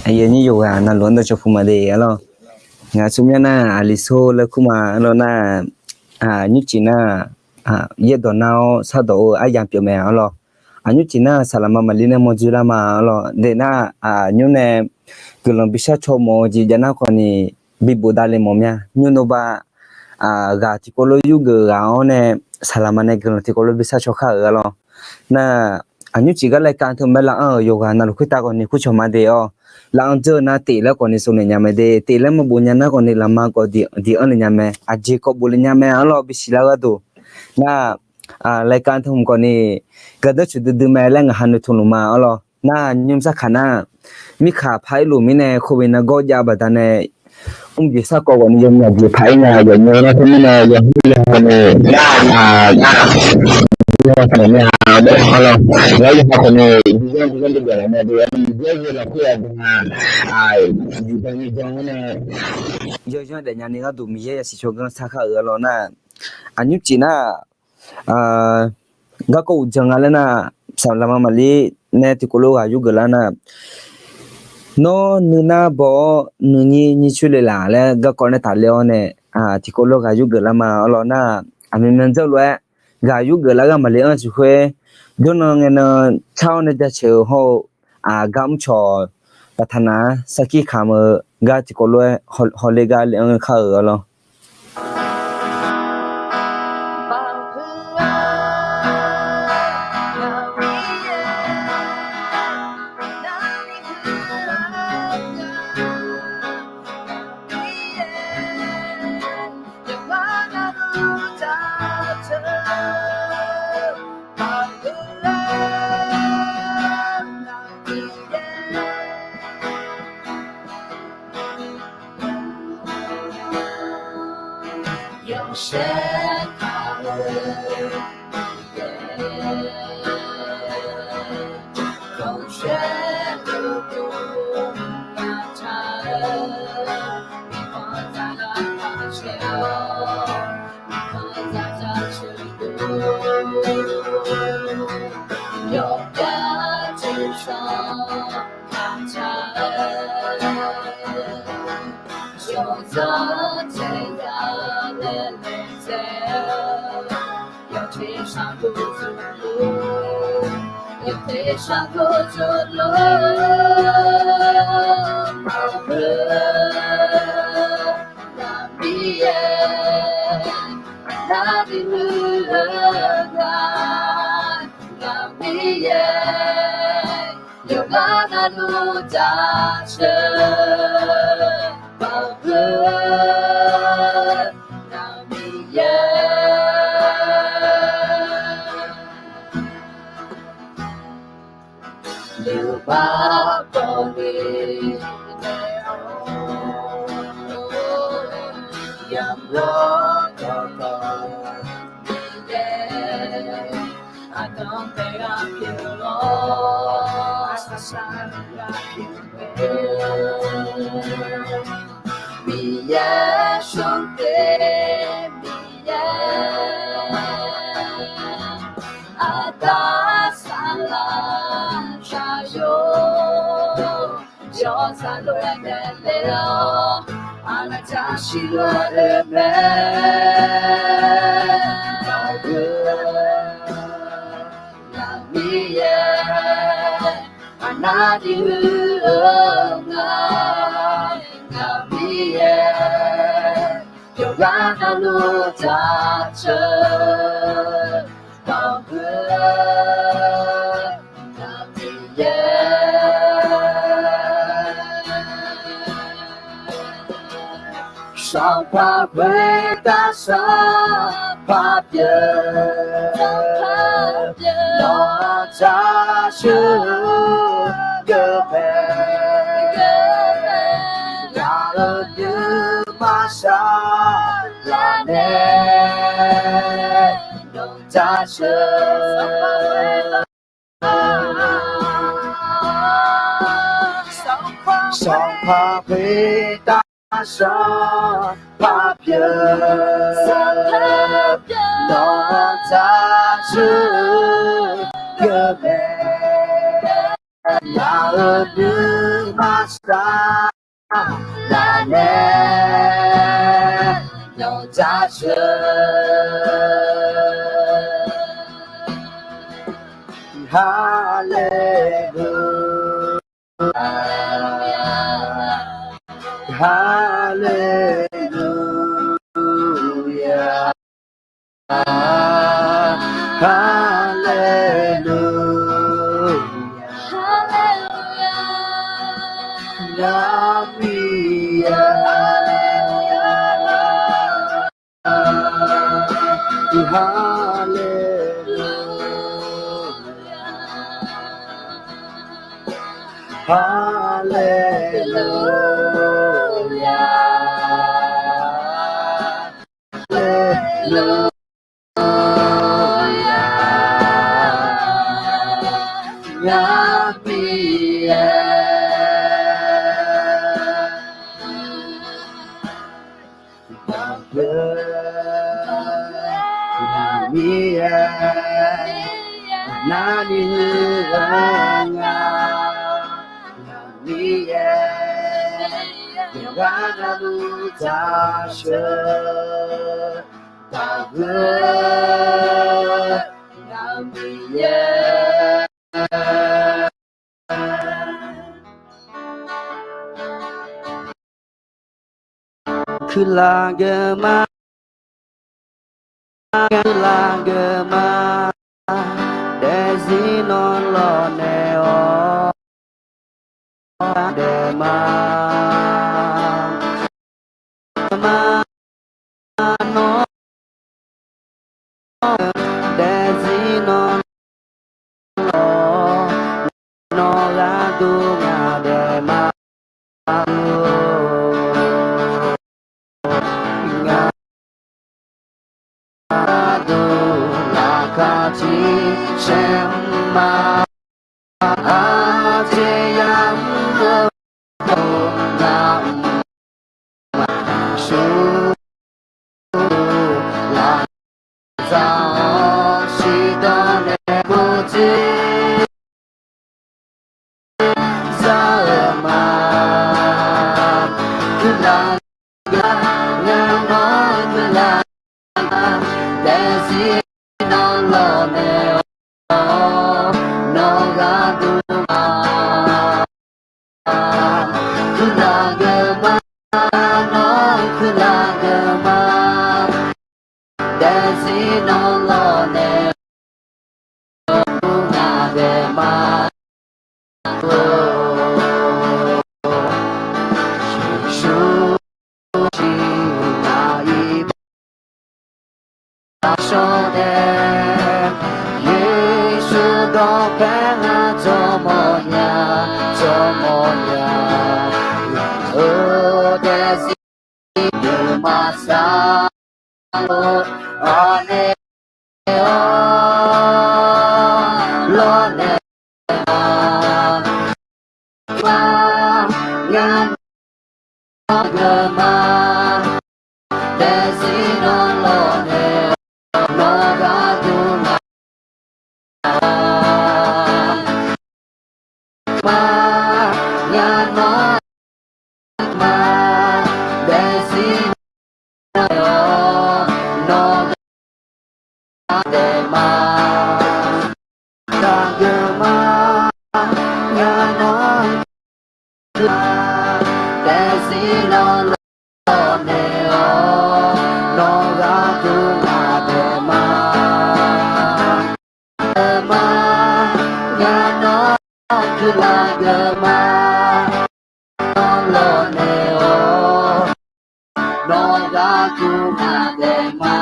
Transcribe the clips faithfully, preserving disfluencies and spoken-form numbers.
Aqyuif aqnyir yawqghaq navluf-anr dawqcawq puq ma de arlawr. Ngaq tsawrmyanr nar, aqli sor laer kur ma arlawr nar, nymrcif nar, yaerdawq nar-awr sardawq-eu aryamq pyeuf mae arlawr. Aqnymrcif nar, saqlaqma maqlir nae mawrdzoer lar ma arlawr. Daef nar, aqnymr nae guiqlanq bishar caw mawf-eu jeq jav nar khawf ni, bibof davle mawf mya. Nymr nawr ba, ghaq tiqkawv lof yurgeuf ghaq-anr nae, saqlaqma nae guiqlanq tiqkawv lof bishar caw khar-euq arlawr. Nar, aqnymrcif gar laer ka teu mae laf-anr-euq yawqghaq navluf khoertav khawf ni kurcawq ma de arlawr. Laf-anr dzeur-eu nar tef laer khawf ni sovnaeq nya mae de, tef laer maqbof nya nar khawf ni laqma khawf diq anr le nya mae, aqjeq khawf bof le nya mae arlawr, bisiq lar gharduq. Nar, laer ka teu hmq khawf ni, gardanr coeq duidui mae laer ngaq ha noeqtmq luf ma arlawr. Nar, nymr sarkaq nar, mirkhanq paq-ir luf mirnae khoerbe nargawr jav baqdanae, mrjeq sarkawv khawf ni yawmyaq jeq paq-ir nga, yawqnyae nar teu mirnae yawhar yawha khawf ni, nar, yawhar khawf ni, yawhar yawha khawf ni, biyanr biyanr deuq byaqlaf mae de, Miqyaer-euq lafkhoer aqdui-aq, iqdan ni jan-awr nae, yawzanr daefnya ni gharduq Miqyaer yasiq tsawrganr sar khar-euq arlawr nar, aqnymrcif nar, garkawv uqdzan nga laer nar, saqlaqma maqlir nae tiqkawv lof ghaq yurgeuf lar nar, nawr nuinar baw-awr nuinyir nyir coer le laf laer garkawv nae tafler-awr nae, tiqkawv lof ghaq yurgeuf lar ma arlawr nar, aqmyanmyan dzeur lof-aer ghaq yurgeuf lar ghaq maqle-anr siq khoer, jawrnan ngaenan car-awr nae jaceuq-eu hawr-eu, aqgar mrcawq baqtaq nar sarkir kamq-eu gar tiqkawv lof-aer hawler gar le-anr kar-euq arlawr. Miqyaer sanqpaq Miqyaer, aqda saqlaq shaqyo, yawzaq lof-aer naeqle-awr, aqlaf jaqsiq lof-aer oe mae. Ngaq Miqyaer, aqnavni huiq-eu nga, ngaq Miqyaer, yawqghaq navluf jaceuq mawf-eu ngaq Miqyaer. Sanqpaq khoertav sanqpaq pyeuf, nawq-anr jaceuq-eu geuf mae. Ngaq-euq nuima saqlaq nae nawq-anr jaceuq Sanqpaq khoertav sanqpaq pyeuf, nawq-anr jaceuq-eu geuf mae. Ghaq-euq nuima saqlaq nae yawqdzaq sheuq. Haleluya, haleluya, haleluya, haleluya, Ngar Miqyaer, haleluya, haleluya, haleluya, haleluya, Ngar Miqyaer, Ngar Miqyaer, Ngar Miqyaer, Ngar Miqyaer, Ngar Navluf dzaq sheuq. Taqguir Ngar Miqyaer. Kuirlaf geuf ma, kuirlaf geuf ma, daefzir nawr lawqnaeq-awq, daef ma, ma, nawr, daefzir nawr lawq, nawr gharduq ngaq daef ma. Ngaq gharduq laqkhaq tiq caer ma. Aqjeq yamq-eu dawq ngaq maqshuq laf dzaq-awr siqdawq nae bawdzer zar-eu ma. Kuirlaf geuf ma, ngar nawr kuirlaf geuf ma, daefzir nawr lawqnaeq-awq, nawr gharduq ma. Kuirlaf geuf ma, nawr kuirlaf geuf ma, daefzir nawr lawqnaeq-awq, ngaq daef ma. Yeqsur siqnya-iq aqshawr nae, Yeqsur dawqpae-anr jawr mawrnya, jawr mawrnya, ngaq-euq daefzir nuima saqlaq-awr, anae-awr lawrnaeq ma. Ngar nawr geuf ma, daefzir nawr lawrnaeq-awr, nawr gharduq ngaq ma. Ngar nawr ma, daefzir nawr lawrnaeq-awr, nawr gharduq ngaq daef ma. Kuirlaf geuf ma, ngar nawr kuirlaf, daefzir nawr lawrnaeq-awr, nawr gharduq ngaq daef ma. Geuf ma, ngar nawr kuirlaf geuf ma, nawr lawrnaeq-awr, nawr gharduq ngaq daef ma.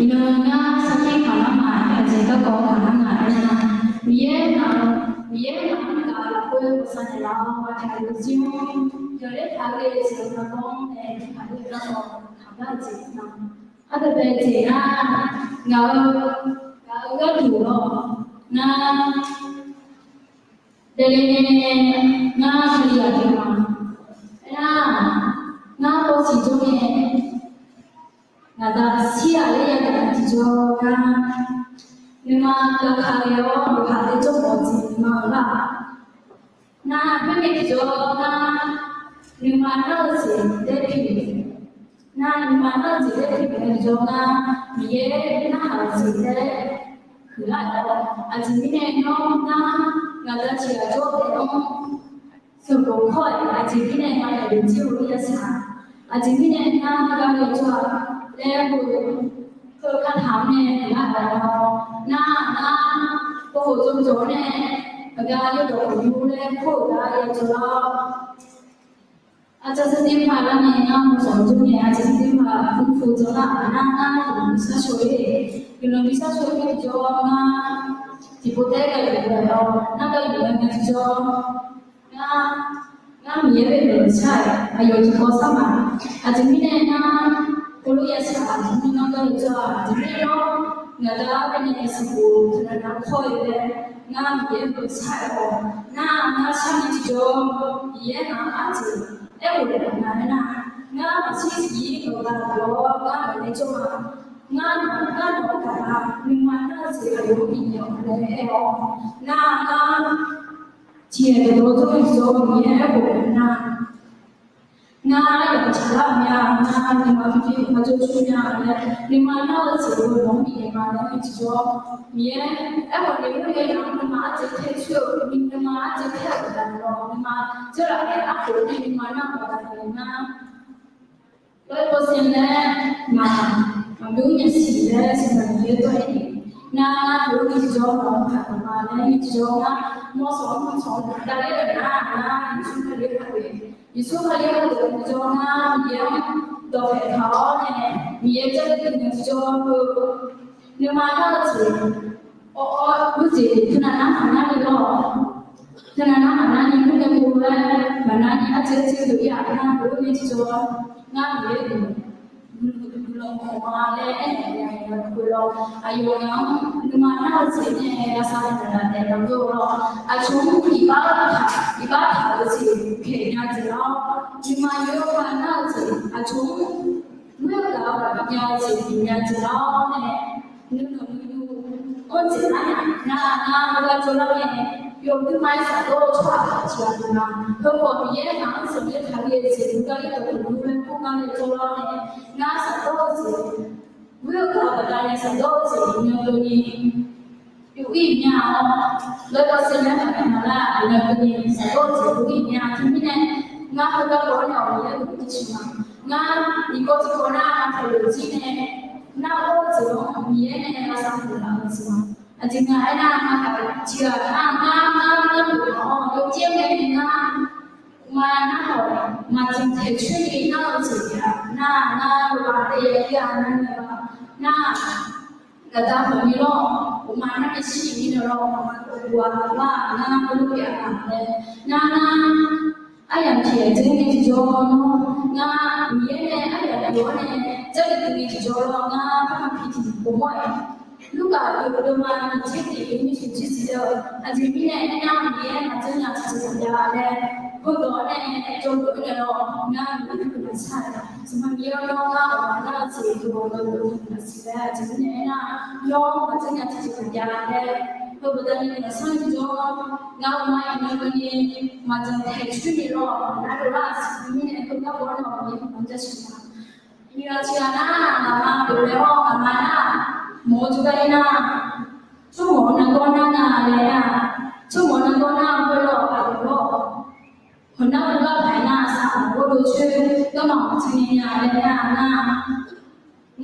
Iqnan ngar sarkir kaqlar ma, aqjeq garkawv kaqlar ngaq aernar, Miqyaer ngaq, Miqyaer ngaq-anr gaq lafkhoer bosav naeqlaf-awr, aqkaq deuq jir-anr yawqler taq-eu jeq-euq garkawv-anr nae tiqkaq-eu garkawv kaqlar-eu jeq nan. Ardanqbae jeq nar, ngaq-eu, ngaq-eu gharduq lawr, ngar daefle ngae, ngar Kalizaq pyeuf ma. Aernar, ngar pov siq jawr ngae, Aqyawf-anr tiqjawr nar, nuima gaqkaq ghae-awr yawqha taef jawrmawf-eu jeq nuima-eu lar-aq. Nar, khoerngae tiqjawr nar, nuima nar-eu jeq taef pyeuf nar, nuima nar-eu jeq taef pyeuf-eu tiqjawr nar, Miqyaer narhaq-eu jeq taef huiqlar-awq. Aqjeq mirnae nawr nar, ngaq da tiq ghaq jawr taef-anr sanqbof kawr-aer, aqjeq mirnae ngaq-anr daefle jir-eu yasaq, aqjeq mirnae nar, ngaq-anr daefle jawr-a laer heu, heu kataq-anr nae nar-aq, nar, nar, bof khof dzawdzawq-anr nae, aqgar yawdawq khof yur laer kur-euq gar yajawr lar-awr, aqcawq saqdeq paq lar nae nar, mawrsanq jawr nae aqcawq saqdeq paq mrfu dzawr lar-aq, nar, nar, guiqlanq bi shar shawr-ir, guiqlanq bi shar shawr-ir tiqjawr nar, tiqpov taef gaqduq ghae-awr nar, gaqduq ghae-eu tiqjawr nar, ngar Miqyaer bae-euq shar-aq, aqyawf tiqkawv sar ma. Aqjeq mirnae nar, heulof yashaq-aq, aqjeq mirnae ngar gaqduq jawr-aq, aqjeq mirnae nawr ngaq da-anr baenae sanqbof teunav nar kawr-eu laer, ngar Miqyaer-euq shar-aer-awq. Nar, ngar sharni tiqjawr, Miqyaer ngaq-anr aqjeq aerghof naeq-a nar, ngar maqshir siq-ir dawq gaq-awr ngar maqnaeq jawr-a. Ngar, ngar nawq-anr gaq-a, nuima nar-eu jeq aqyawf-anr bifnaeq-awq laer aer-awr, nar, ngar tiqghaq dawqdawq jawr-eu tiqjawr Miqyaer aerkhof naeq nar, ngar yawqjeq lar-euq mya, ngar nuima pyeuf pyeuf-eu ma jawr jawr mya laer, nuima nar-eu jeq-eu nawq-anr bifnaeq ma laer aer tiqjawr, Miqyaer aerkhawf nae, khoerngae-anr nuima arjeq tae coer-eu, nuima arjeq tae-euq baqdanae lawr, nuima dzeurlaf nae arkhof nae nuima nar-eu baqdanae nar, lawr-aer bawsaev nae maq, maqbymr nya siq laer Sanqpaq Miqyaer dawr-aer ni, nar, ngar heulof-aer tiqjawr nawq-anr gaq-euq ma laer aer tiqjawr nar, mawrsanq-anr mawrsanq-anr davler-euq nar, nar, Yeqsur Kali-anr gaq-eu, Yeqsur Kali-anr gaq-eu tiqjawr nar, Miqyaer-anr dawqpaeq taq-awr nae, Miqyaer Jarlif dmq-eu tiqjawr heu, nuima nar-eu jeq, awr, awr, yurjeq teunav nar maqnar ni lawr. Teunav nar maqnar ni, khoerngae pov-aer maqnar ni, arjeq arjeq-eu dov-ir-aq nar, heulof-aer tiqjawr ngar Miqyaer dmq guiqlanq khawf ma laer aernaeq-eu nya-eu lawr. Aqyawf ngaq-anr nuima nar-eu jeq nae lavsav naeq-a naeq-eu lawr. Aqcawq-anr iqbax taq, iqbax taq-eu jeq pyaeqnya jeq lawr. Nuima yawr ma nar-eu jeq aqcawq-anr muir-eu gaq-awr nya-eu jeq pyaeqnya jeq lawr nae, nuinoeq nuiyu-anr dzaeqlar nar, nar, nar, heugar jawrlar nae, yawqdui ma-aer shafdawr-eu tsawrhaq tiq ghaq pyeuf ma. Heukawq Miqyaer ngaq-anr sanqbof taqler-eu jeq heugar ler dawq khof yur laer kur gar nae jawrlar nae, ngar shafdawr-eu jeq, muir-eu gaq-eu baqdanae shafdawr-eu jeq iqnan keuvni yuf-ir nya-awr, lawr-aer bawsaev nae maqnaeq maqlar, iqnan keuvni shafdawr-eu jeq yuf-ir nya. Teumirnae, ngar heugar baw-awr nae awq Miqyaer dmq-eu tersaq ma. Ngar iqkawv tiqkawv nar, aqtaqlof jir nae nar-awr jeq-anr Miqyaer nae lavsav pyeuflaf-eu jeq ma. Aqjeq nga aernar, ngar tiq ghaq nar, ngar, ngar, ngar pyeuflaf-awr yawqjeq ngae nae ngar ma nar-awq maqjanq taeq coer ni nar-eu jeq-aq nar, ngar yawqghaq taef ya-ir-a nar nae ba nar, gaqda hawq ni lawr, uqma nar nae shir-ir nae lawr, uqma tov buq-a lar-aq nar, heulof pyeuf-a nar nae, nar, nar, aryamq tiq ghaq dzer nae tiqjawr lawr, ngar Miqyaer nae aryamq pyeuf-awr nae Jarlif dui ngae tiqjawr lawr, ngar par ma pi tiq ghaq pov mawr-aer, Lurkaf deuq deuvma nyiq tser tiq nyiq tser tiq jir siq-eu, aqjeq mirnae aernar, Miqyaer maqdzeur nya tiqjeq maqjav laer, heudawq-anr nae jawrgeuf-eu nae lawr, ngar Miqyaer-anr guiqlanq shar-eu, Sanqpaq Miqyaer-anr nawr ngar ghawqmya nar-eu jeq dawq dawq dawq guiqlanq siq laer, aqjeq mirnae aernar, nawr maqdzeur nya tiqjeq maqjav laer, heubaqda ni guiqlanq shar-eu tiqjawr, ngar ghawqmya iqnan keuvni maqjanq taeq coer ni lawr, nar dovlar-aq siq mirnae heugar baw-awr nae Miqyaer guiqlanq jasiq ma. Iqnan tiqghaq nar, ngaqma pyeufmae-awr ngaqma nar, mawq-eu jawrgar-ir nar, tsawrmawq-eu nargawr nar nga laer-a, tsawrmawq-eu nargawr nar-eu khoerlof-aer paq-aer lawr, hawq nar-eu lar paq-aer nar, saqmawq gawrdov coer garma maqtser nya laer-a nar,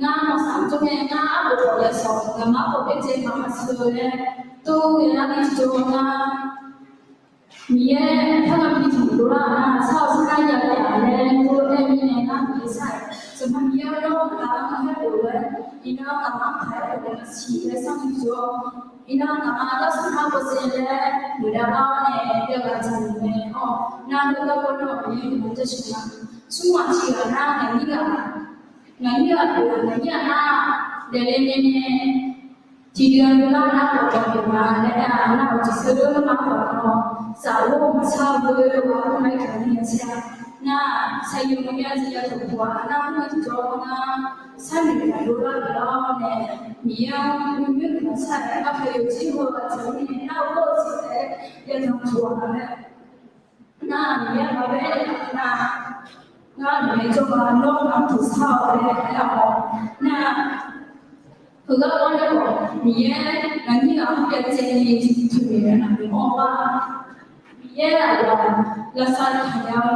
ngar maqsaq jawr ngae ngar arbof khawf yasawq, ngaqma khawf byaerdzae maqmaqsheu laer, tov-aer lar ngae tiqjawr ngar Miqyaer par-aer pi tanqdov lar-aq nar, sar-awq sar nar ya taef-a laer tov-aer mirnae ngar Miqyaer sar-aer, Sanqpaq Miqyaer-anr nawr ngaq-anr maqhaer bof-aer, iqnan ngaqma-anr taq-aer bof-aer maqsiq laer sar ngae tiqjawr, iqnan ngaqma gar sar nar bawsaev laer muiqdav lar-awr nae, yaghaq dzaqnmr nae-awr nar, heugar baw nar-awq Miqyaer guiqlanq jasiq ma. Smr ghaq tiq ghaq nar, ngaq nyir ghaq, ngaq nyir ghaq pyeuf-eu ngaq nyir ghaq nar, daefle nae nae tiqdui-anr nar nar-awq pyeuf ma laer aer-a. Nar-awq tiqseur nar-awq pyeuf-a, saflar maqsar-eu ghoe-eu ghaq-anr nae kaqni ya sar-a. Nar-aq, saqyoeq maqmya jeq ya taqpuq-a. Nar-aq, nar-aq, tiqjawr nar-aq, sharnoeq maqdov lar-eu lar-awr nae, Miqyaer-anr nuinoer maqsar-aer, aqkaq yawqjeq heu-aq taqmir nae nar-eu gawr-eu jeq taef-aer yadan taq-a laer. Nar-aq, Miqyaer-anr bae-aer nar-aq, ngar-aq, Miqyaer jawrgar nawr ngaq-anr taqsar-awq laer aer-awq. Nar-aq, heugar gawrnaeq-awq, Miqyaer ngaq nyir ghaq-anr byacaevni taqnoeq naeq mawf-awr-a. Miqyaer aqyawf-aq, lavsav taqnya-eu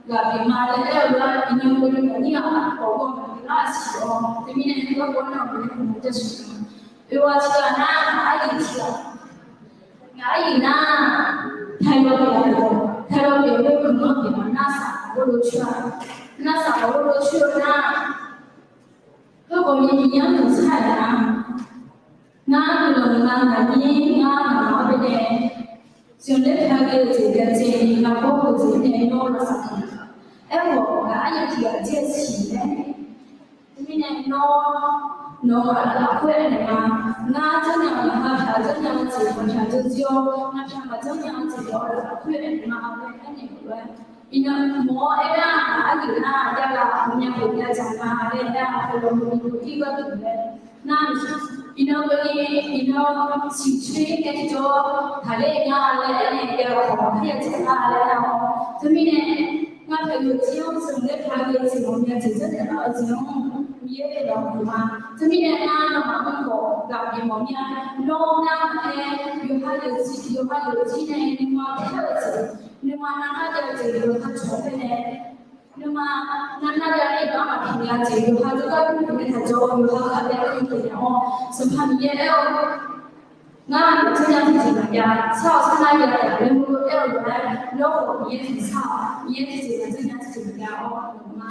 ghaq pyeuf ma laer aer-eu gar, iqnan keuvni ngaq nyir ghaq-anr khawf gawr maqbi lar-aq siq-awr, teumirnae heugar gawrnaeq-awq, Miqyaer-anr jaceuq-a. Oe, ghaq tiq ghaq nar-aq, aqyuif tiq ghaq Ngaq aryuif nar-aq, taedawq pyeuf-eu, taedawq pyeuf-eu khoerkeuvni pyeuf-a, narsaq ghawrluf coer-a. Narsaq ghawrluf coer-eu nar-aq, heukawvni Miqyaer-anr noeqshar-aer nar-aq, ngar guiqlanq ma ngaq nyir ngar ngaq-anr bae nae, zanqler paq ghae-eu jeq byacaevni lavgawr-eu jeq nae nawr lavsav taq-a. Aerkhawf, ngaq aryuif tiq ghaq dzaer-eu siq laer Teumirnae nawr, nawq-eu lafkhoer aernaeq ma. Ngar janrnya-eu, ngar pyaq janrnya-eu jeq maqpyaq dzeur jir-awr, ngar pyaq maqjanrnya-eu jeq nawq-eu lafkhoer aernaeq ma laer aernaeq-eu lof-aer, iqnan mawf-awr aernar-aq, aqyuif nar-aq, javlaf maqmya khof javdzaq ma laer aer-a. Heulof-aer maqbi dov-ir gharduq laer nar-aq, iqnan keuvni, iqnan siqcoer nae tiqjawr taqler nga laer aernaeq javlaf khawf maqpar yadzaq nga laer aer-awr, teumirnae ngar pyaq yawqjir-anr zanqler paq ghae-eu jeq mawf-eu jeq, zanrnya-eu jeq-anr Miqyaer-anr lafkhoer ma. Teumirnae ngar nawmaf-anr khawf ghaq bif mawf mir-a. Nawr ngar maqaer, yawqha yawqjir, yawqha yawqjir nae nuima paer-eu jeq, nuima navnar jav-eu jeq yawqha cawq-awr bae nae, nuima navnar jav-aer gar maqpyeuf nya jeq, yawqha jawrgar gurluf nae taqjawr-eu yawqha khavbyav-aer maqpyeuf nya-awr, Sanqpaq Miqyaer aer-eu, ngar maqjanrnya tiqjeq maqjav, sar-awq sar nar ya taq laer mur-eu aer-eu lof-aer, nawr khawf Miqyaer tiqjeq sar-awq, Miqyaer tiqjeq maqjanrnya tiqjeq maqjav-awr ma.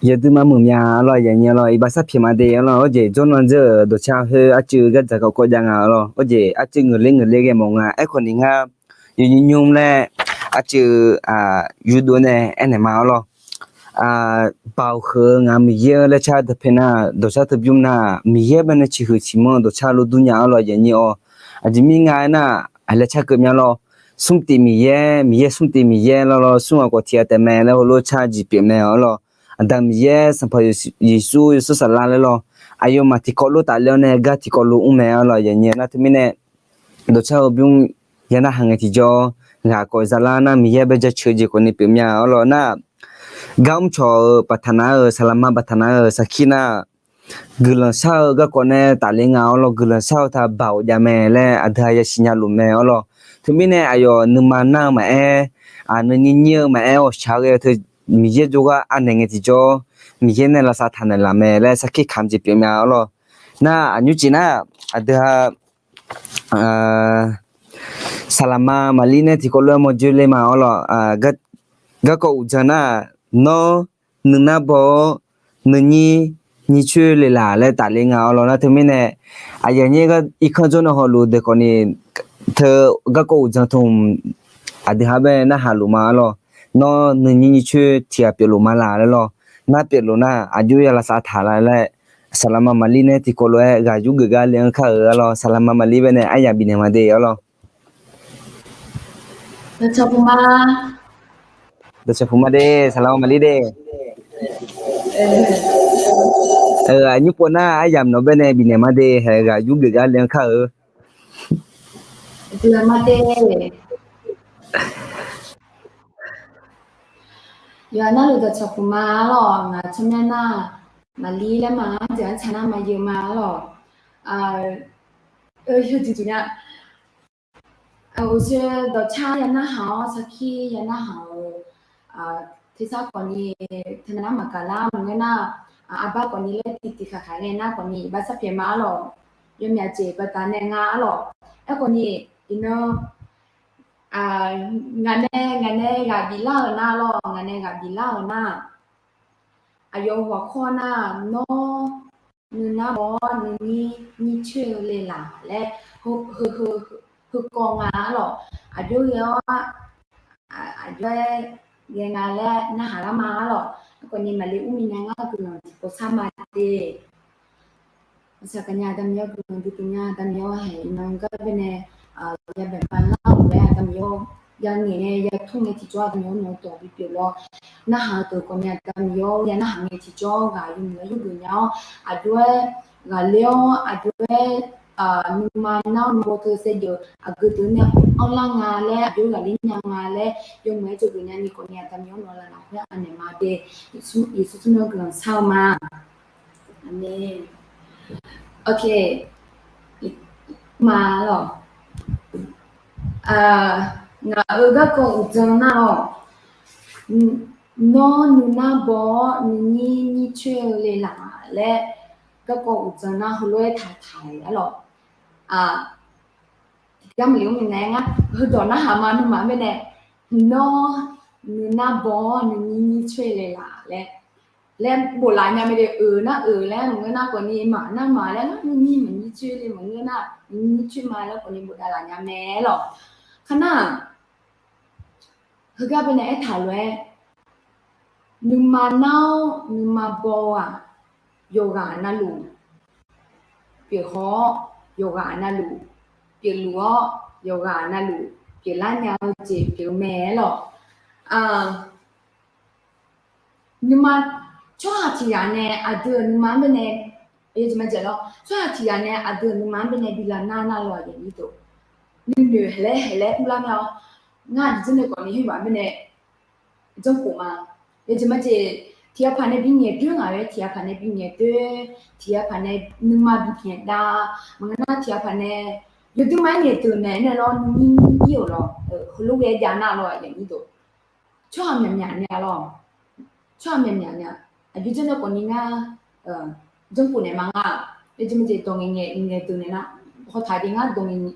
Yawduimaf muiq mya-a lawr, yaqnyir-a lawr, iqbax sarpyaeq ma de-a lawr. Awr jeq jawrnan dzeur-euq dawqcar khoer arcuiv gardzaq kawv kawv jav nga-a lawr. Awr jeq arcuiv ngeuqler ngeuqler ghae mawf nga. Aerkhawf ni ngar yawnyir nymr laer arcuiv yurdov nae aernaeq ma-a lawr. Baoq huiq-eu ngaq Miqyaer-eu laer car deuq pae nar, dawqcar teu bymr nar, Miqyaer bae nae ciqhuiq ciqmanr-eu dawqcar lof dur nya-a lawr, yaqnyir-awr. Aqjeq mir nga aernar, aqlaer car keuv mya lawr. Smr tif Miqyaer, Miqyaer smr tif Miqyaer lawr lawr, smr ghaq khawf tiq ghaq taef mae laer heulof car jeq pyeuf mae-a lawr. Aqda Miqyaer, Sanqpaq Yeqsur, Yeqsur Saflar laer lawr. Aqyawfmaf tiqkawv lof tafler-awr nae gar tiqkawv lof mr mae-a lawr, yaqnyir nar teumirnae dawqcar-eu bymr ya narhaq ngae tiqjawr, ghaq khawf zalar nar Miqyaer bae jaceuq jeq khawf ni pyeuf mya-a lawr nar, gar mrcawq-euq baqtaq nav-euq, saqlaqma baqtaq nav-euq sarkir nar, guiqlanq shar-eu garkawv nae tafler nga-a lawr, guiqlanq shar-eu ta baoq jav mae laer aqdui-a yasiq nya luf mae-a lawr. Teumirnae aqyawf nuima nar-eu maqaer, nuinyir nyir-eu maqaer, ghawqshaq ghae-eu teu Miqyaer jawrgar anaeq ngae tiqjawr, Miqyaer nae lavsav taq naeqlaf mae laer sarkir kamq jeq pyeuf mya-a lawr. Nar aqnymr cif nar, aqdui-a saqlaqma Maqlir nae tiqkawv lof-aer mawrjoe le ma-a lawr. Garkawv uqdzan nar, nawr nuinar baw-awr nuinyir nyircoer le laq laer tafler nga-a lawr. Nar teumirnae aqyawf nyir irkanr jawr nae hawluf deuq khawf ni teu garkawv uqdzan tmq aqdui ha bae narhaq luf ma-a lawr. Nawr nuinyir nyircoer tiq ghaq pyeufluf ma laq laer lawr. Nar pyeufluf nar aqjox ya lavsav taq la laer, saqlaqma Maqlir nae tiqkawv lof-aer ghaq yur geuf gar le-anr kar-euq-a lawr. Saqlaqma Maqlir bae nae aryamq bifnaeq ma de-a lawr. Dawqcawq puq ma de, saqlaqma Maqlir de. Aqnyir pov nar aryamq nawq bae nae bifnaeq ma de, haeq ghaq yur geuf gar le-anr kar-euq. Yawqha navluf dawqcawq puq ma-a lawr, ngaq tsawrmyanr nar Maqlir laer ma-a, deuq-anr tsaq nar Maqyeuq ma-a lawr. Yawjeq duq nya. Uqshoe dawqcar ya narhaq-awr sarkir ya narhaq-euq tersar khawf ni, teunav nar maqgaq lar maqngeur nar, arbar khawf ni laer tiqtiq khaqkhaq ngae nar khawf ni iqbax sarpyaeq ma-a lawr. Yawmyaq jeq baqda nae nga-a lawr. Aerkhawf ni iqnan ngaq nae, ngaq nae ghaq biflar-euq nar lawr, ngaq nae ghaq biflar-euq nar, aqyawf-euq ghawqkawr nar, nawr nuinar baw-awr nuinyir nyircoer-eu le laq laer heukawv nga-a lawr. Aqjox ghae-awr aqjox-aer ghae nga laer narhaq lar ma-ar lawq. Aerkhawf ni maqle mr minae ngar guiqlanq tiqpov sar ma de. Aqsaqgaq nya aqda Miqyaer-awr guiqlanq duidui nya aqda Miqyaer-awr haeq iqnan gar baenae yabaeq ma lar-awq laer aqda Miqyaer-awr yangaeq nae yatmr ngae tiqjawr aqda Miqyaer-awr nawq-eu dawq bipyeuf lawr. Narhaq-eu deuq khawf ni aqda Miqyaer-awr ya narhaq ngae tiqjawr ghaq yawmuiq-aer yurgeuf nya-awr aqjox-aer ghaqler-awr aqjox-aer nuima nar-awr nuima baw teu saevdzeuf aqgeu deuq nae anrlar nga laer aqjox-aer ghaqler nya nga laer yawmuiq-aer dzawgeuf nya ni khawf ni aqda Miqyaer-awr nawq-eu lafkhoer anaeq ma de. Yeqsur tsawrmyanr guiqlanq shar-eu ma. Aqmeq. Ok. Ma lawq. Ngaq-euq garkawv uqdzan nar-awq. Nawr nuinar baw-awr nuinyir nyir coer-eu le laf laer garkawv uqdzan nar heulof-aer taqtaq-ir-a lawq. Tiqgar maqle mr minae ngar heudawq narhaq ma nuima mirnae, nawr nuinar baw-awr nuinyir nyir coer le laf laer laer bof laf nya mae de. Euq nar euq laer maqngeur nar khawf ni maq nar maq laer nar nuinyir maqnyir coer le maqngeur nar nuinyir coer ma laer khawf ni bof dav laf nya mae lawq. Kar nar-aq, heugar baenae aertaq lof-aer, nuima nar-awr nuima baw-eu-aq, yawqghaq navluf pyeuf haw-awr, yawqghaq navluf pyeufluf-awr, yawqghaq navluf pyeuflar nya-eu jeq pyeuf-eu mae-ar lawq. Nuima tsawrhaq tiq ghaq nae aqdui-euq nuima-anr baenae, tsawrhaq tiq ghaq nae aqdui-euq nuima-anr baenae bi lavnar nar lawq aqyuif aqnyir deuq. Nuinoeq haeqlaer haeqlaer urlar nar-awr, ngar aqdui dzeur nae khawf ni khoer baq mirnae janrkhof ma. Yawjeq majeq tiq ghaq paq nae bi ngaeq doer ngaq-aer, tiq ghaq paq nae bi ngaeq doer, tiq ghaq paq nae nuima bi ngaeq dav, maqngeur nar tiq ghaq paq nae yawdui ma-aer ngaeqdeuq naeq nae lawr nuinyir nyir-euq lawq, heulof ghae jav nar lawq aqyuif aqnyir deuq. Tsawrhaq myaqmyaq nae-a lawq. Tsawrhaq myaqmyaq nae-a. Aqjox janr nae khawf ni ngar janrkhof naeq ma ngar. Yawjeq majeq dawq ngaeq ngaeq ngaeqdeuq naeq nar, hawtaq de ngar dawq ngaeq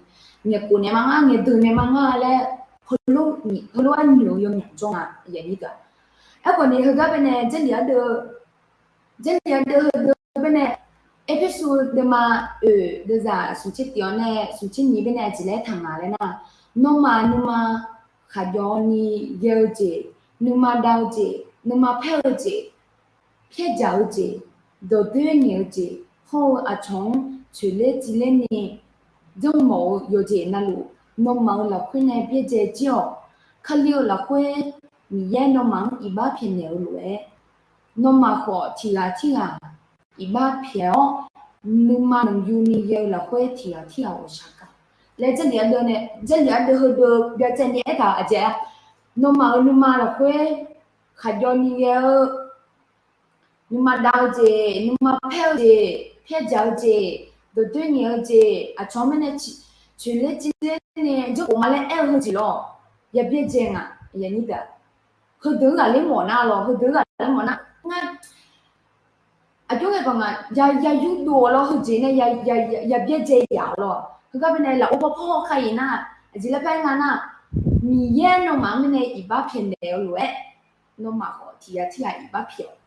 ngaeq khof naeq ma ngar, ngaeqdeuq naeq ma ngar laer, heulof-aer noeq-eu yawmyaq jawr nga aqyuif aqnyir deuq-aq. Aerkhawf ni heugar baenae Jarlif ardeuv, Jarlif ardeuv heudeuv baenae, Erpersu deuvma oeq deuvzaq smqtser tiq-awr nae smqtser nyiq baenae aqjeq laer taq nga laer nar, nawmaf nuima khaqjawv ni ghae-eu jeq, nuima dav-eu jeq, nuima paer-eu jeq, pyaerdzaq-eu jeq, dawqdoer ngaeq-eu jeq hawr-eu aqcawq-anr coeqler civler ni janrmawf-eu yawqjeq navluf, nawmaf-euq lafkhoer nae byaerdzae jir-awq. Kali-euq lafkhoer Miqyaer nawmaf-anr iqbax pyaeqnaeq-eu lof-aer, nawmaf khawf tiq ghaq tirghaq iqbax pyaeq-awr, nuima nmqyu ni ghae-eu lafkhoer tiq ghaq tirghaq ghawqshaq gaq laer Jarlif ardeuv nae, Jarlif ardeuv heudeuv byacaevni aertaq-euq aqjeq-a. Nawmaf-euq nuima lafkhoer khaqjawv ni ghae-eu nuima dav-eu jeq, nuima paer-eu jeq, pyaerdzaq-eu jeq, dawqdoer ngaeq-eu jeq, aqcawq-anr mirnae coeqler civler ni janrkhof ma laer aer-eu heujeq lawr, ya byaerdzae nga. Heudeuq-anr ghaqler mawf nar lawq, heudeuq-anr ghaqler mawf nar ngar, aqjox ghae baq nga, ya yurdov-awr lawr, heujeq nae ya byaerdzae yaf-awr lawr. Heugar baenae lafov paw paw haw ka-iq nar, aqjeq laer paer nga nar, Miqyaer nawmaf-anr mirnae iqbax pyaeqnaeq-eu lof-aer, nawmaf khawf tiq ghaq tirghaq iqbax pyaeq-awq.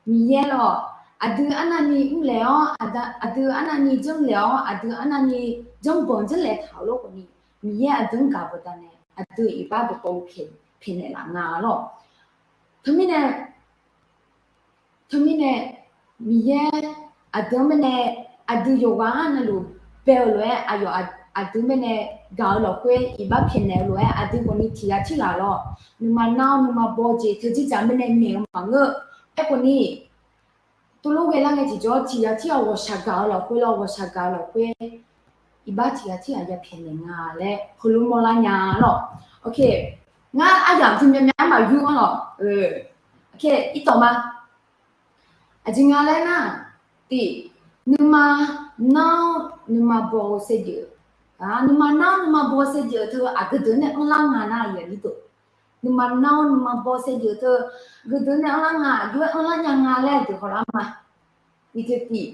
Miqyaer lawq, aqdui arnavni mrlaeq-awr, aqdui arnavni janrlaeq-awr, aqdui arnavni janrbanq janrlaeq taq-eu lor khawf ni, Miqyaer aqdui-anr gaq baqdanae aqdui iqbax dawqtawvluf pyaeqnaeq laf nga lawq. Teumirnae Teumirnae, Miqyaer aqdui-anr mirnae, aqdui yawqghaq-anr navluf bae-eu lof-aer, aqyawf aqdui mirnae gaq-eu lafkhoer iqbax pyaeqnaeq-eu lof-aer, aqdui khawf ni tiq ghaq tirghaq lawr, nuima nar-awr nuima baw jeq teu jirdzaq mirnae ngaeq-eu maqngeur. Aerkhawf ni, tuvlof ghae lar ngae tiqjawr tiq ghaq tirghaq ghawqshaq gaq-eu lafkhoer lawr, ghawqshaq gaq-eu lafkhoer iqbax tiq ghaq tirghaq ya pyaeqnaeq nga laer heulof mawrlar nya lawq. Ok, ngar aryamq teu myavmyav-aer maqyur-anr lawq. Ok, irdawq ma. Aqjeq nga laer nar, tiq, nuima nar-awr nuima baw-eu saevdzeuf, nuima nar-awr nuima baw-eu saevdzeuf teu aqgeu deuq nae anrlar nga nar, nuima nar-awr nuima baw-eu saevdzeuf teu aqgeu deuq nae anrlar nga, aqjox-aer anrlar nya nga laer deuq hawlar ma. Iqteu tiq,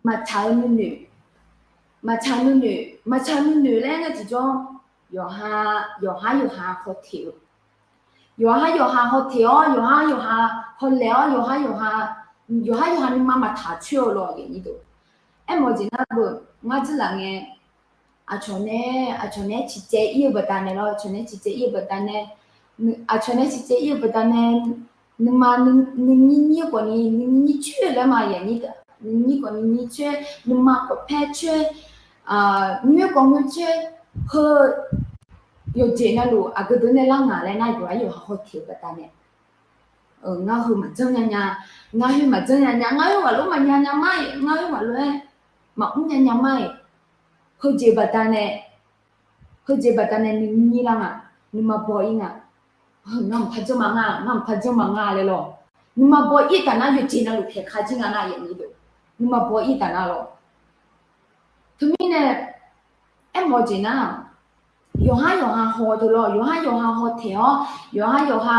maqtsaq-eu nuinoeq, maqtsaq nuinoeq, maqtsaq nuinoeq laer ngae tiqjawr, yawqha, yawqhar yawqha hawteq-eu, yawqhar yawqha hawteq-awr, yawqhar yawqha hawlaeq-awr, yawqhar yawqha, yawqhar yawqha nuima maqtaq coer-eu lawq. Aermawf-eu jeq nar beu, ngar dzeurlaf ngae, Aqcawq nae, aqcawq nae ciqcaev ir-eu baqdanae lawr, aqcawq nae ciqcaev ir-eu baqdanae, aqcawq nae ciqcaev ir-eu baqdanae, nuima nuinyir nyir-eu khawfni nuinyir nyir coer laer ma yaf nyir, nuinyir khawf nuinyir coer, nuima khawf paer coer, ngoer khawf ngoer coer, heu yawqjeq navluf aqgeu deuq nae lar ngaq laer nar yawqha yawqha hawteq-eu baqdanae, ngar heu maqjanr nya nya, ngar heu maqjanr nya nya, ngar heu maqlof maqnya nya ma-iq, ngar heu maqlof-aer maqmr nya nya ma-iq, heujeq baqdanae, heujeq baqdanae nuinyir lar ngaq, nuima baw ir ngaq, ngar mqpar janr ma nga, ngar mqpar janr ma nga laer lawr, nuima baw ir taf nar yawqjeq navluf paeqka jir nga nar yaf nyir deuq, nuima baw ir taf nar lawr. Teumirnae aermawf-eu jeq nar, yawqhar yawqha haw teu lawr, yawqhar yawqha hawtaeq-awr, yawqhar yawqha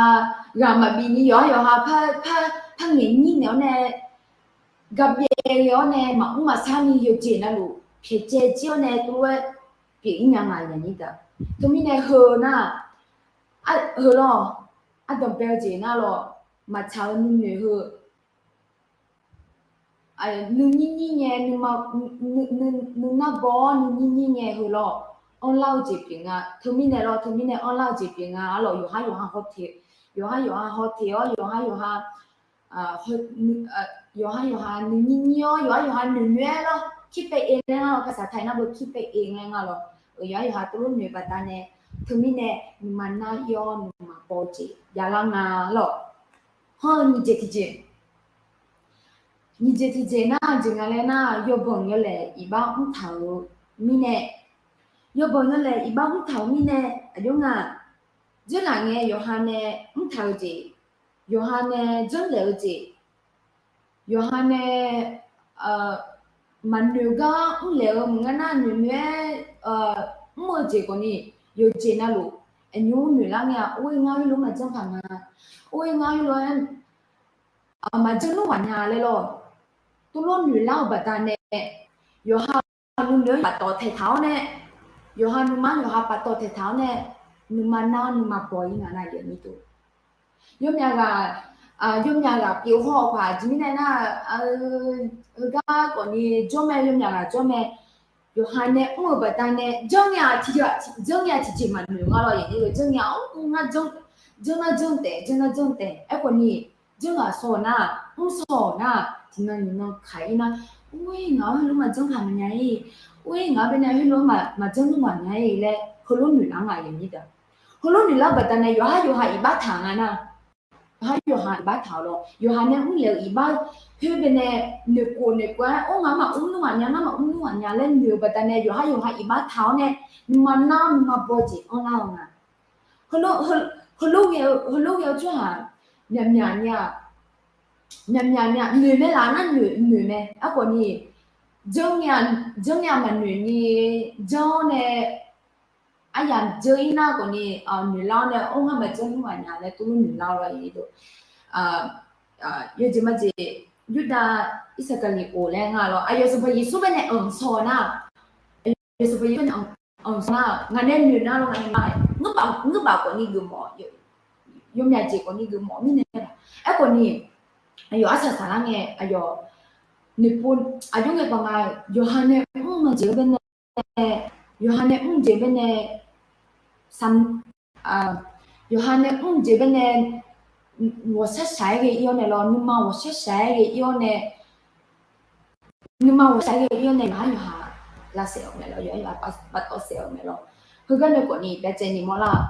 ghaq maqbif ni, yawqhar yawqha par, par, par ngaeq nyir naeq-awr nae, garbyaev ghae-awr nae maqmr maqsar ni yawqjeq navluf pyaeqcaev jir-awr nae tov-aer pyeuf ir nya nga yaf nyir deuq. Teumirnae heu nar, heu lawr, ardanqbae-eu jeq nar lawr, maqtsaq-eu nuinoeq heu nuinyir nyir ngae, nuima, nuinar baw-awr nuinyir nyir ngae heu lawr, anrlar-eu jeq pyeuf nga. Teumirnae lawr, teumirnae anrlar-eu jeq pyeuf nga. Arlawq yawqhar yawqha hawteq, yawqhar yawqha hawteq-awr yawqhar yawqha, yawqhar yawqha nuinyir nyir-awr yawqhar yawqha noeqnoeq-aer lawr, คิดไปเอง laer nga lawr, ภาษาไทย nar beu คิดไปเอง laer nga lawr, yawqhar yawqha tov lof noeq baqdanae, teumirnae nuima nar ir-awr nuima baw-eu jeq javlar nga lawr. Hawr-eu nyiq jeq tiqjeq, nyiq jeq tiqjeq nar jeq nga laer nar, yawbanq yawlaeq iqbax mrtaq-euq mirnae, yawbanq yawlaeq iqbax mrtaq-euq mirnae, aqjox nga, dzeurlaf ngae yawqha nae mrtaq-eu jeq, yawqha nae janrlaeq-eu jeq, yawqha nae maqnoeq gar mrlaeq-eu maqngeur nar, noeqnoeq-aer mr-eu jeq khawfni, yawqjeq navluf aqnymr noeqlar ngae-aq, or-ir ngar heulof maqjanr paq nga, or-ir ngar heulof-aer maqjanr nmr ghaq nya laer lawr, tov lof noeqlar-eu baqdanae, yawqha nuinoeq-anr paftawf taeqtaq-awr nae, yawqha nuima-anr yawqha paftawf taeqtaq-awr nae, nuima nar-awr nuima baw-ir nga nar yaf nyir deuq. Yawmyaq ghaq, yawmyaq ghaq pyeuf haw-awq paq aqjeq mirnae nar, heugar khawfni jawr mae, yawmyaq ghaq jawr mae. Yawqha nae mr-euq baqdanae janr ngae-aq tiqjeq, janr ngae-aq tiqjeq maqnoeq nga lawr yaf nyir deuq, janr ngae-aq or ngar janr, janr nar janr taef, janr nar janr taef. Aerkhawfni, janr ghaq shaw-euq nar, mr shaw-euq nar, tiqnan nyiqnan kaq-ir nar, or-ir ngaq-anr heulof maqjanr paq maqnya-ir, or-ir ngaq-anr baenae heulof maqjanr nmr maqnya-ir laer heulof noeqlar nga yaf nyir deuq. Heulof noeqlar baqdanae yawqhar yawqha iqbax taq nga nar, yawqhar yawqha iqbax taq-awq lawr, yawqha nae mrlaeq-eu iqbax khoer baenae noeqkhof noeqkhof-aer or ngaq maqmr nmr ghaq nya, ngar maqmr nmr ghaq nya laer noeq-eu baqdanae yawqhar yawqha iqbax taq-awr nae, nuima nar-awr nuima baw jeq anrlar-eu nga. Heulof, heulof ghae-eu tsawrhaq myaqmyaq ni-aq, myaqmyaq ni-aq noeq mae laf nar noeq, noeq mae. Aerkhawfni, janr ngae-aq maqnoeq ni, janr-awr nae aryamq dzeur-ir nar khawfni, noeqlar-awr nae or ngar maqjanr nmr ghaq nya laer tov lof noeqlar-awr lawr yaf nyir deuq. Yawjeq majeq, Yurdav Irsaqkaqli of laer nga lawr, aqyawf Sanqpaq Yeqsur baenae anq shaw-eu nar, aqyawf Sanqpaq Yeqsur baenae anq shaw nar, ngaq nae noeq nar lawr, ngaq nae nar, ngeurbav khawfni geufmawf, yawmyaq jeq khawfni geufmawf mirnae, aerkhawfni, aqyawf arsaq saqlar ngae aqyawf noeqpov, aqjox ngae paq nga, yawqha nae mr-eu jeq-anr baenae, yawqha nae mr-eu jeq baenae, yawqha nae mr-eu jeq baenae, ghawqshaq shaq-aer ghae ir-awr nae lawr, nuima ghawqshaq shaq-aer ghae ir-awr nae, nuima ghawqshaq-aer ghae ir-awr nae yawqhar yawqha lavsaef-euq mae lawr, yawqhar yawqha paftawf saef-euq mae lawr. Heugar nae khawfni byacaevni mawrlar-awq.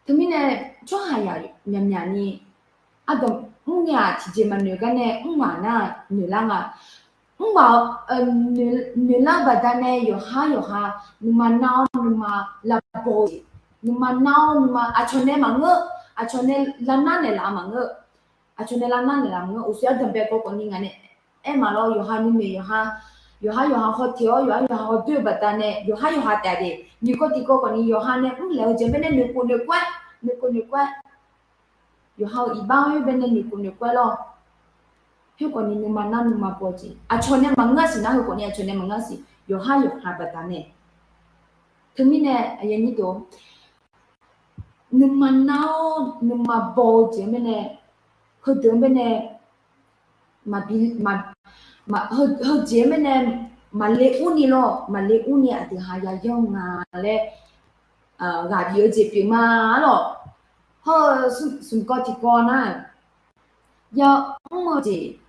Teumirnae tsawrhaq yaq myaqmyaq ni, ardanq mr ngae-aq tiqjeq maqnoeq gar nae mr ghaq nar noeqlar nga. Mr ghaq noeqlar-eu baqdanae yawqhar yawqha nuima nar-awr nuima lavbaw-eu jeq, nuima nar-awr nuima aqcawq nae maqngeur, aqcawq nae lavnar naeqlaf maqngeur, aqcawq nae lavnar naeqlaf maqngeur, uqshoe ardanq bae kawv khawfni ngaq nae aer maqlawr, yawqha nuinoeq yawqha, yawqhar yawqha hawteq-awr yawqhar yawqha hawdoer-eu baqdanae yawqhar yawqha taef-a de, nyiq kawv tiq kawv khawfni yawqha nae mrlaeq-eu jeq baenae noeqkhof noeqkhof-aer, noeqkhof noeqkhof-aer, yawqha-euq iqbax-anr baenae noeqkhof noeqkhof-aer lawr. Khoerkhawfni nuima nar nuima baw-eu jeq aqcawq nae maqngeur-a siq nar, heukhawfni aqcawq nae maqngeur-a siq, yawqhar yawqha baqdanae. Teumirnae aqyuif aqnyir deuq, nuima nar-awr nuima baw-eu jeq-anr baenae, heudeuq-anr baenae, maqbi, maq, heujeq-anr baenae maqle urni lawr, maqle urni aqdui ha yayanr nga laer, ghaq bif-eu jeq pyeuf ma lawr. Hawr-eu smq kawv tiqkawv nar, yamr-eu jeq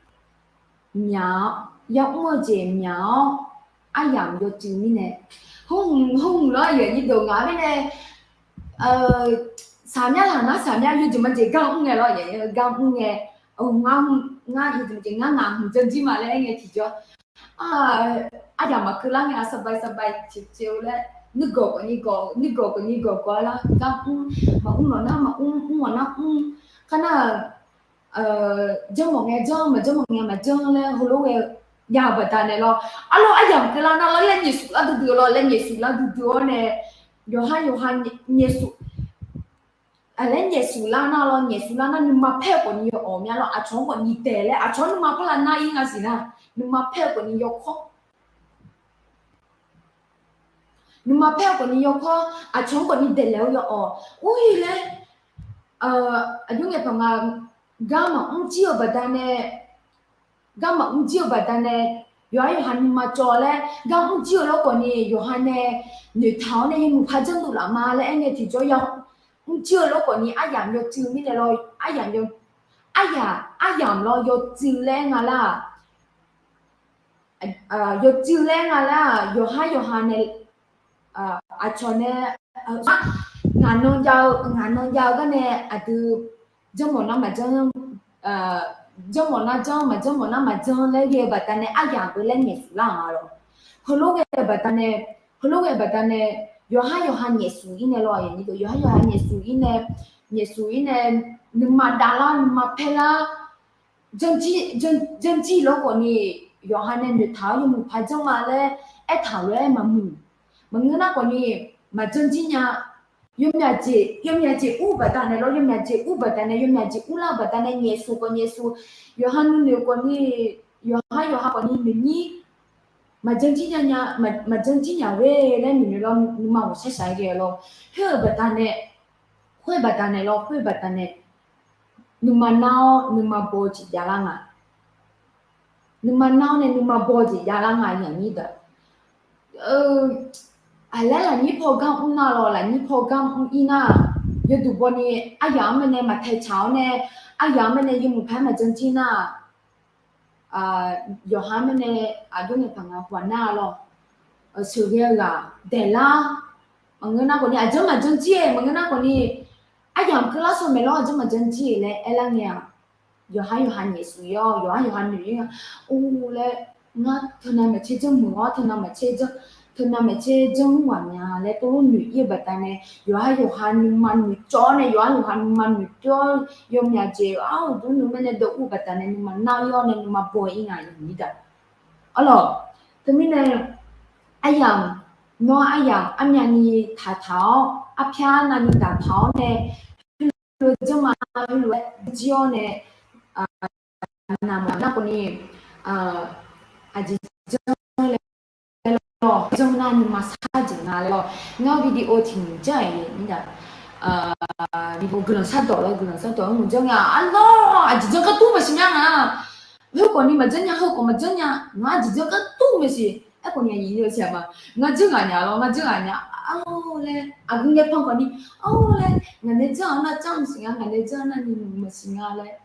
myaq-awr, yamr-eu jeq myaq-awr, aryamq yawcuiv mirnae, hmq hmq lawr, aqyuif aqnyir deuq, ngaq mirnae saqmyar laq nar saqmyar yawjeq majeq gar mr ngae lawr, gar mr ngae, ngar, ngar yawjeq majeq ngar ngaq hmq janr jir ma laer aer ngae tiqjawr, aryamq maqkeuv lar ngae, สบาย สบาย ceq ceq-eu laer, nuigawq gawqni gawq, nuigawq gawqni gawq gawq-aer lar, gar mr, maqmr lawq nar maqmr, mr lawq nar mr, kar nar-aq, janr mawf ngae janr, maqjanr mawf ngae maqjanr laer heulof ghae-eu ya-eu baqdanae lawr. Arlawr, aryamq keuv lar nar lawr, laer nyaefsuf lar duidui-eu lawr, laer nyaefsuf lar duidui-awr nae, yawqhar yawqha nyaefsuf, laer nyaefsuf lar nar lawr, nyaefsuf lar nar nuima paer-eu khawfni yaw-awq mya lawr, aqcawq-anr khawfni daeq laer, aqcawq-anr nuima par lar nar ir nga siq nar, nuima paer-eu khawfni yawkawr nuima paer-eu khawfni yawkawr, aqcawq-anr khawfni daeqlaeq-eu yaw-awq. Ur-ir laer, aqjox ngaeqpaq nga, gar maqmr jir-eu baqdanae, gar maqmr jir-eu baqdanae, yawqhar yawqha nuima cawv laer, gar mr jir-eu lawr khawfni yawqha nae noeqtaq-awr nae yawmuiq par janrdov laf ma laer aer ngae tiqjawr ya, mr jir-eu lawr khawfni aryamq yawcuiv mirnae lawr, aryamq yaw, aryamq, aryamq lawr yawcuiv laer nga lar-aq, yawcuiv laer nga lar-aq, yawqhar yawqha nae, aqcawq nae, ngaq nan jav-eu, ngaq nan jav-eu gar nae aqdui janr mawf nar maqjanr, janr mawf nar janr, maqjanr mawf nar maqjanr laer ghae-eu baqdanae aryamq beu laer nyaefsuf lar-aq lawr. Heulof ghae-eu baqdanae, heulof ghae-eu baqdanae, yawqhar yawqha nyaefsuf ir nae lawr, yawqhar yawqha nyaefsuf ir nae, nyaefsuf ir nae, nuima dav lar nuima paer lar, janr jir lawr khawfni, yawqha nae noeqtaq-awr yawmuiq par janr ma laer aertaq lof-aer maqmuiq. Maqngeur nar khawfni, maqjanr jir nya. Yawmyaq jeq, yawmyaq jeq ur baqdanae lawr, yawmyaq jeq ur baqdanae, yawmyaq jeq urlar-eu baqdanae nyaefsuf khawf nyaefsuf, yawqha nuinoeq khawfni, yawqha yawqha khawfni noeqnyir, maqjanr jir nya nya, maqjanr jir nya-eu laer noeqnoeq lawr, nuima ghawqshaq shaq-aer ghae lawr. Khoer-eu baqdanae, khoer-eu baqdanae lawr, khoer-eu baqdanae, nuima nar-awr nuima baw-eu jeq javlar nga. Nuima nar-awr nae nuima baw-eu jeq javlar nga, aqyuif aqnyir deuq. Aqlaer lafnyir paw gar mr nar lawr, lafnyir paw gar mr ir nar, yawduq bawni aryamq-anr mae nae maqtae tsaq-awr nae, aryamq-anr mae nae yawmuiq paer maqjanr jir nar, yawqha-anr mae nae aqjox nae paq nga paq nar lawr, sheuqghae-eu ghaq daeqlar, maqngeur nar khawfni aqjanr maqjanr jir-e, maqngeur nar khawfni aryamq keuvlar sawq maeq lawr, aqjanr maqjanr jir-e laer aerlar ngae-aq, yawqha yawqha nyaefsuf ir-awr, yawqha yawqha noeq ir nga. Or laer, ngar teunav maeqtser janr muiq-awr, teunav maeqtser janr, teunav maeqtser janr mr ghaq nya laer tov lof noeq ir-eu baqdanae, yawqha yawqha nuima noeqcawv-awr nae, yawqha yawqha nuima noeqcawv-awr, yawmyaq jeq-awr uqduq nuiq mae nae dawq ur baqdanae nuima nar ir-awr nae nuima baw ir nga, aqyuif aqnyir deuq. Arlawq, teumirnae aryamq, nawr aryamq armyavni taqtaq-awr, arpyar navni taqtaq-awr nae, heulof-aer janr ma, heulof-aer jir-awr nae, naqmaf nar khawfni, aqjeq janr laer lawr, janr nar nuima sar jeq nga laer lawr. Ngar video tiq nyiq janr-aq, video guiqlanq shardawq lawr, guiqlanq shardawq-anr mq janr nga, arlawr aqjeq janr gar tur maqsiq mya nga. Heu khawfni maqjanr nya, heu khawf maqjanr nya, ngar aqjeq janr gar tur maqsiq. Aerkhawfni aqyuif aqnyir-eu tiq ghaq ma, ngar janr ghaq nya lawr, ngar janr ghaq nya, arlawr laer aqgeu ngae pan khawfni, arlawr laer ngaq nae janr-anr nar janr maqsiq nga, ngaq nae janr-anr nar ni maqsiq nga laer.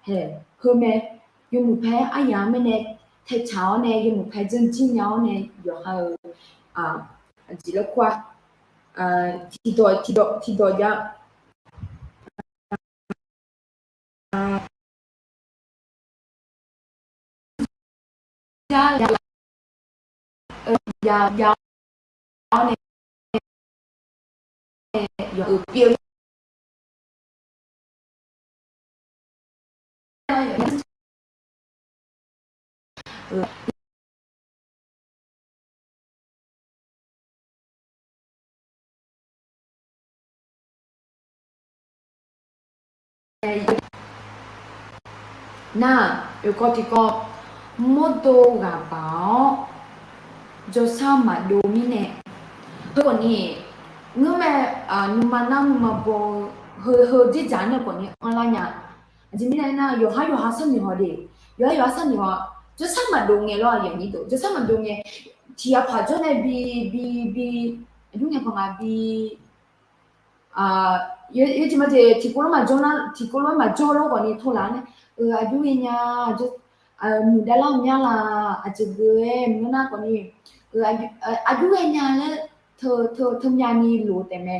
Hae, heu mae, yawmuiq paer aryamq-anr mae nae taetsaq-awr nae, yawmuiq paer janr jir nya-awr nae yawqha-euq, aqjeq laer kur-a, tiqdawq tiqdawq tiqdawq jav Nar, yawkawv tiqkawv, mawrdo ghaq baq-awr jawrshar maqdov mirnae, heu khawfni, ngeurmae, nuima nar nuima baw-eu, heu heu dzerdzaq-anr nae khawfni anrlar nya. Aqjeq mirnae aernar, yawqhar yawqha sharnoeq haw de, yawqhar yawqha sharnoeq haw, jawrshar maqdov ngae lawr, aqyuif aqnyir deuq, jawrshar maqdov ngae, tiq ghaq paq jawr nae bi, bi, bi, aqjox ngaeq paq ngaq bi, yawjeq majeq tiqkawv lof maqjawr nar, tiqkawv lof maqjawr lor khawf ni tov laf nae, aqjox ghaenya, muiqdav lar mya laf, aqjeq geuf-aer maqngeur nar khawf ni, aqjox ghaenya laer teu, teu, teumya ni lof taef mae.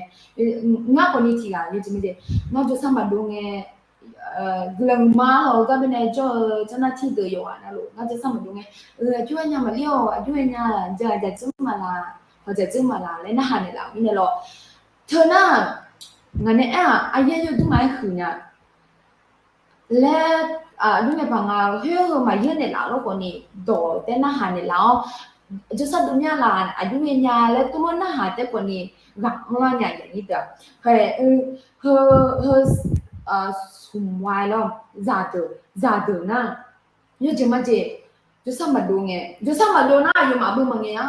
Ngar khawf ni tiq ghaq yawjeq majeq, ngar jawrsar maqdov ngae, guiqlanq ma lawq-eu gar baenae jawr-eu janrnar tiq deuq yawqghaq navluf ngar jawrsar maqdov ngae, aqjox ghaenya maqlir-awq, aqjox ghaenya, jaq jaq dzeur maqlaq, hawq jaq dzeur maqlaq laer narhaq naeqlaf-euq mirnae lawr. Teu nar, ngaq nae aer-aq, aryaer yawdmr ma-aer huiq nya laer, aqjox ngaeq paq ngaq khoer heu maqyaer naeqlaf lor khawf ni, dawq taef narhaq naeqlaf-awr, jawrsar dov mya laf, aqjox ghaenya laer tov lof narhaq taef khawf ni, ghaq anrlar nya yaq nyir deuq-aq, heu, heu, heu, smq wa lawr, zaqdeuq, zaqdeuq nar, yawjeq majeq, jawrsar maqdov ngae, jawrsar maqdov nar aqyawfmaf beu maqngaeq-a,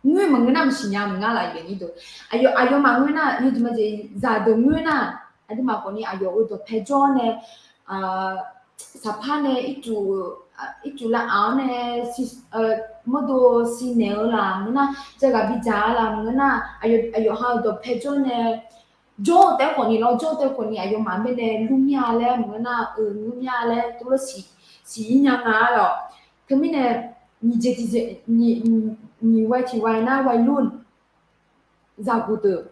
ngoer maqngeur nar maqsiq nya maqngar laf yaq nyir deuq, aqyawf, aqyawfmaf ngoer nar yawjeq majeq zaqdeuq ngoer nar, aqduimaf khawf ni aqyawf-euq dawqpae jawr nae, saqpar nae ircuf, ircuf lavaq-awr nae, mawrdo siqnaeq-eu laf maqngeur nar, jaghaq bidzaq-a laf maqngeur nar, aqyawf ha-euq dawqpae jawr nae, jawr-eu taef khawf ni lawr, jawr-eu taef khawf ni aqyawfmaf mirnae lur mya laer maqngeur nar, eu lur mya laer tov lof siq, siq-ir nya nga lawq. Teumirnae, nyiq jeq tiq jeq, nyiq, nyiq wa tiq wa nar wa lur, zaqguq deuq,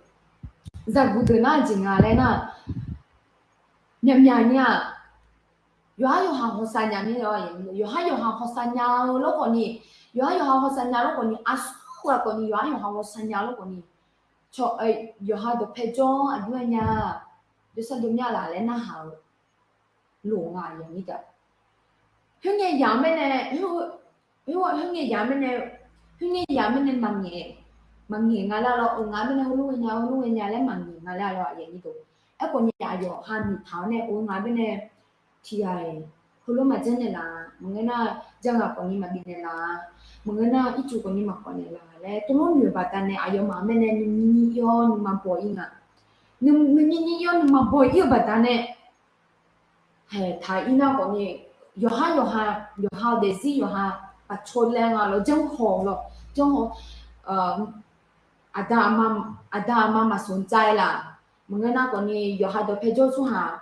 zaqguq deuq nar jeq nga laer nar, myaqmyaq ni-aq, yawqhar yawqha hawsav nya mir-a, yawqhar yawqha hawsav nya-eu lor khawf ni, yawqhar yawqha hawsav nya lor khawf ni, aqsur ghaq khawf ni yawqhar yawqha hawsav nya lor khawf ni, yawqha dawqpae jawr aqjox-aer nya, jawrsar dov mya laf laer narhaq-eu loq nga yaq nyir deuq. Khoerngae yaq-eu mirnae, khoerngae yaq-eu mirnae, khoerngae yaq-eu mirnae maqngaeq, maqngaeq nga laer lawr, ngaq-eu mirnae heulof-aer nya, heulof-aer nya laer maqngaeq nga laer lawr yaq nyir deuq. Aerkhawf ni aqyawf ha miqtaq-awr nae, ngaq-eu mirnae tiq ghaq-iq heulof maqjanr naeqlaf, maqngeur nar, jaghaq khawf ni maqbif naeqlaf, maqngeur nar, ircuf khawf ni maqkhawf naeqlaf laer tov lof noeq-eu baqdanae aqyawfmaf-eu mirnae nuinyir nyir-awr nuima baw-ir nga. Nuinyir nyir-awr nuima baw-ir-eu baqdanae, haeq taq-ir nar khawf ni, yawqhar yawqha, yawqha-eu daefzir yawqha paqcaw laer nga lawr, janrhaw lawr, janrhaw, aqda aqma, aqda aqma maqsanq cav-aer laf, maqngeur nar khawf ni yawqha dawqpae jawr tsawrhaq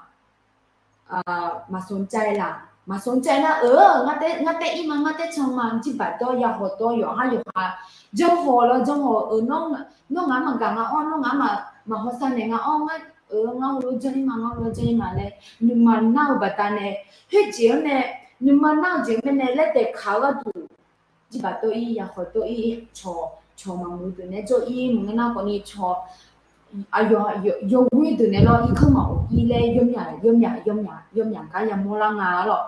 maqsanq cav-aer laf, maqsanq cav-aer nar-euq, ngar taef ir ma, ngar taef can ma, jirbaq dawr ya hawq dawr yawqhar yawqha janrhaw lawr, janrhaw-eu, nawr ngaq-anr maqgaq nga-awr, nawr ngaq-anr maqhawsav naeq nga-awr, ngar-eu ngar heulof janr-ir ma, ngar heulof janr-ir ma laer nuima nar-eu baqdanae, khoerjeq-anr nae, nuima nar-eu jeq-anr nae laer daeqkaq-eu gharduq, jirbaq dawr-ir, ya hawq dawr-ir, cawq, cawq maqmuiq deuq nae jawr-ir, maqngeur nar khawf ni cawq, aqyawf, yawghoer deuq nae lawr irkanr maqghof-ir laer yawmyaq, yawmyaq, yawmyaq, yawmyaq gar yamawr lar nga lawr.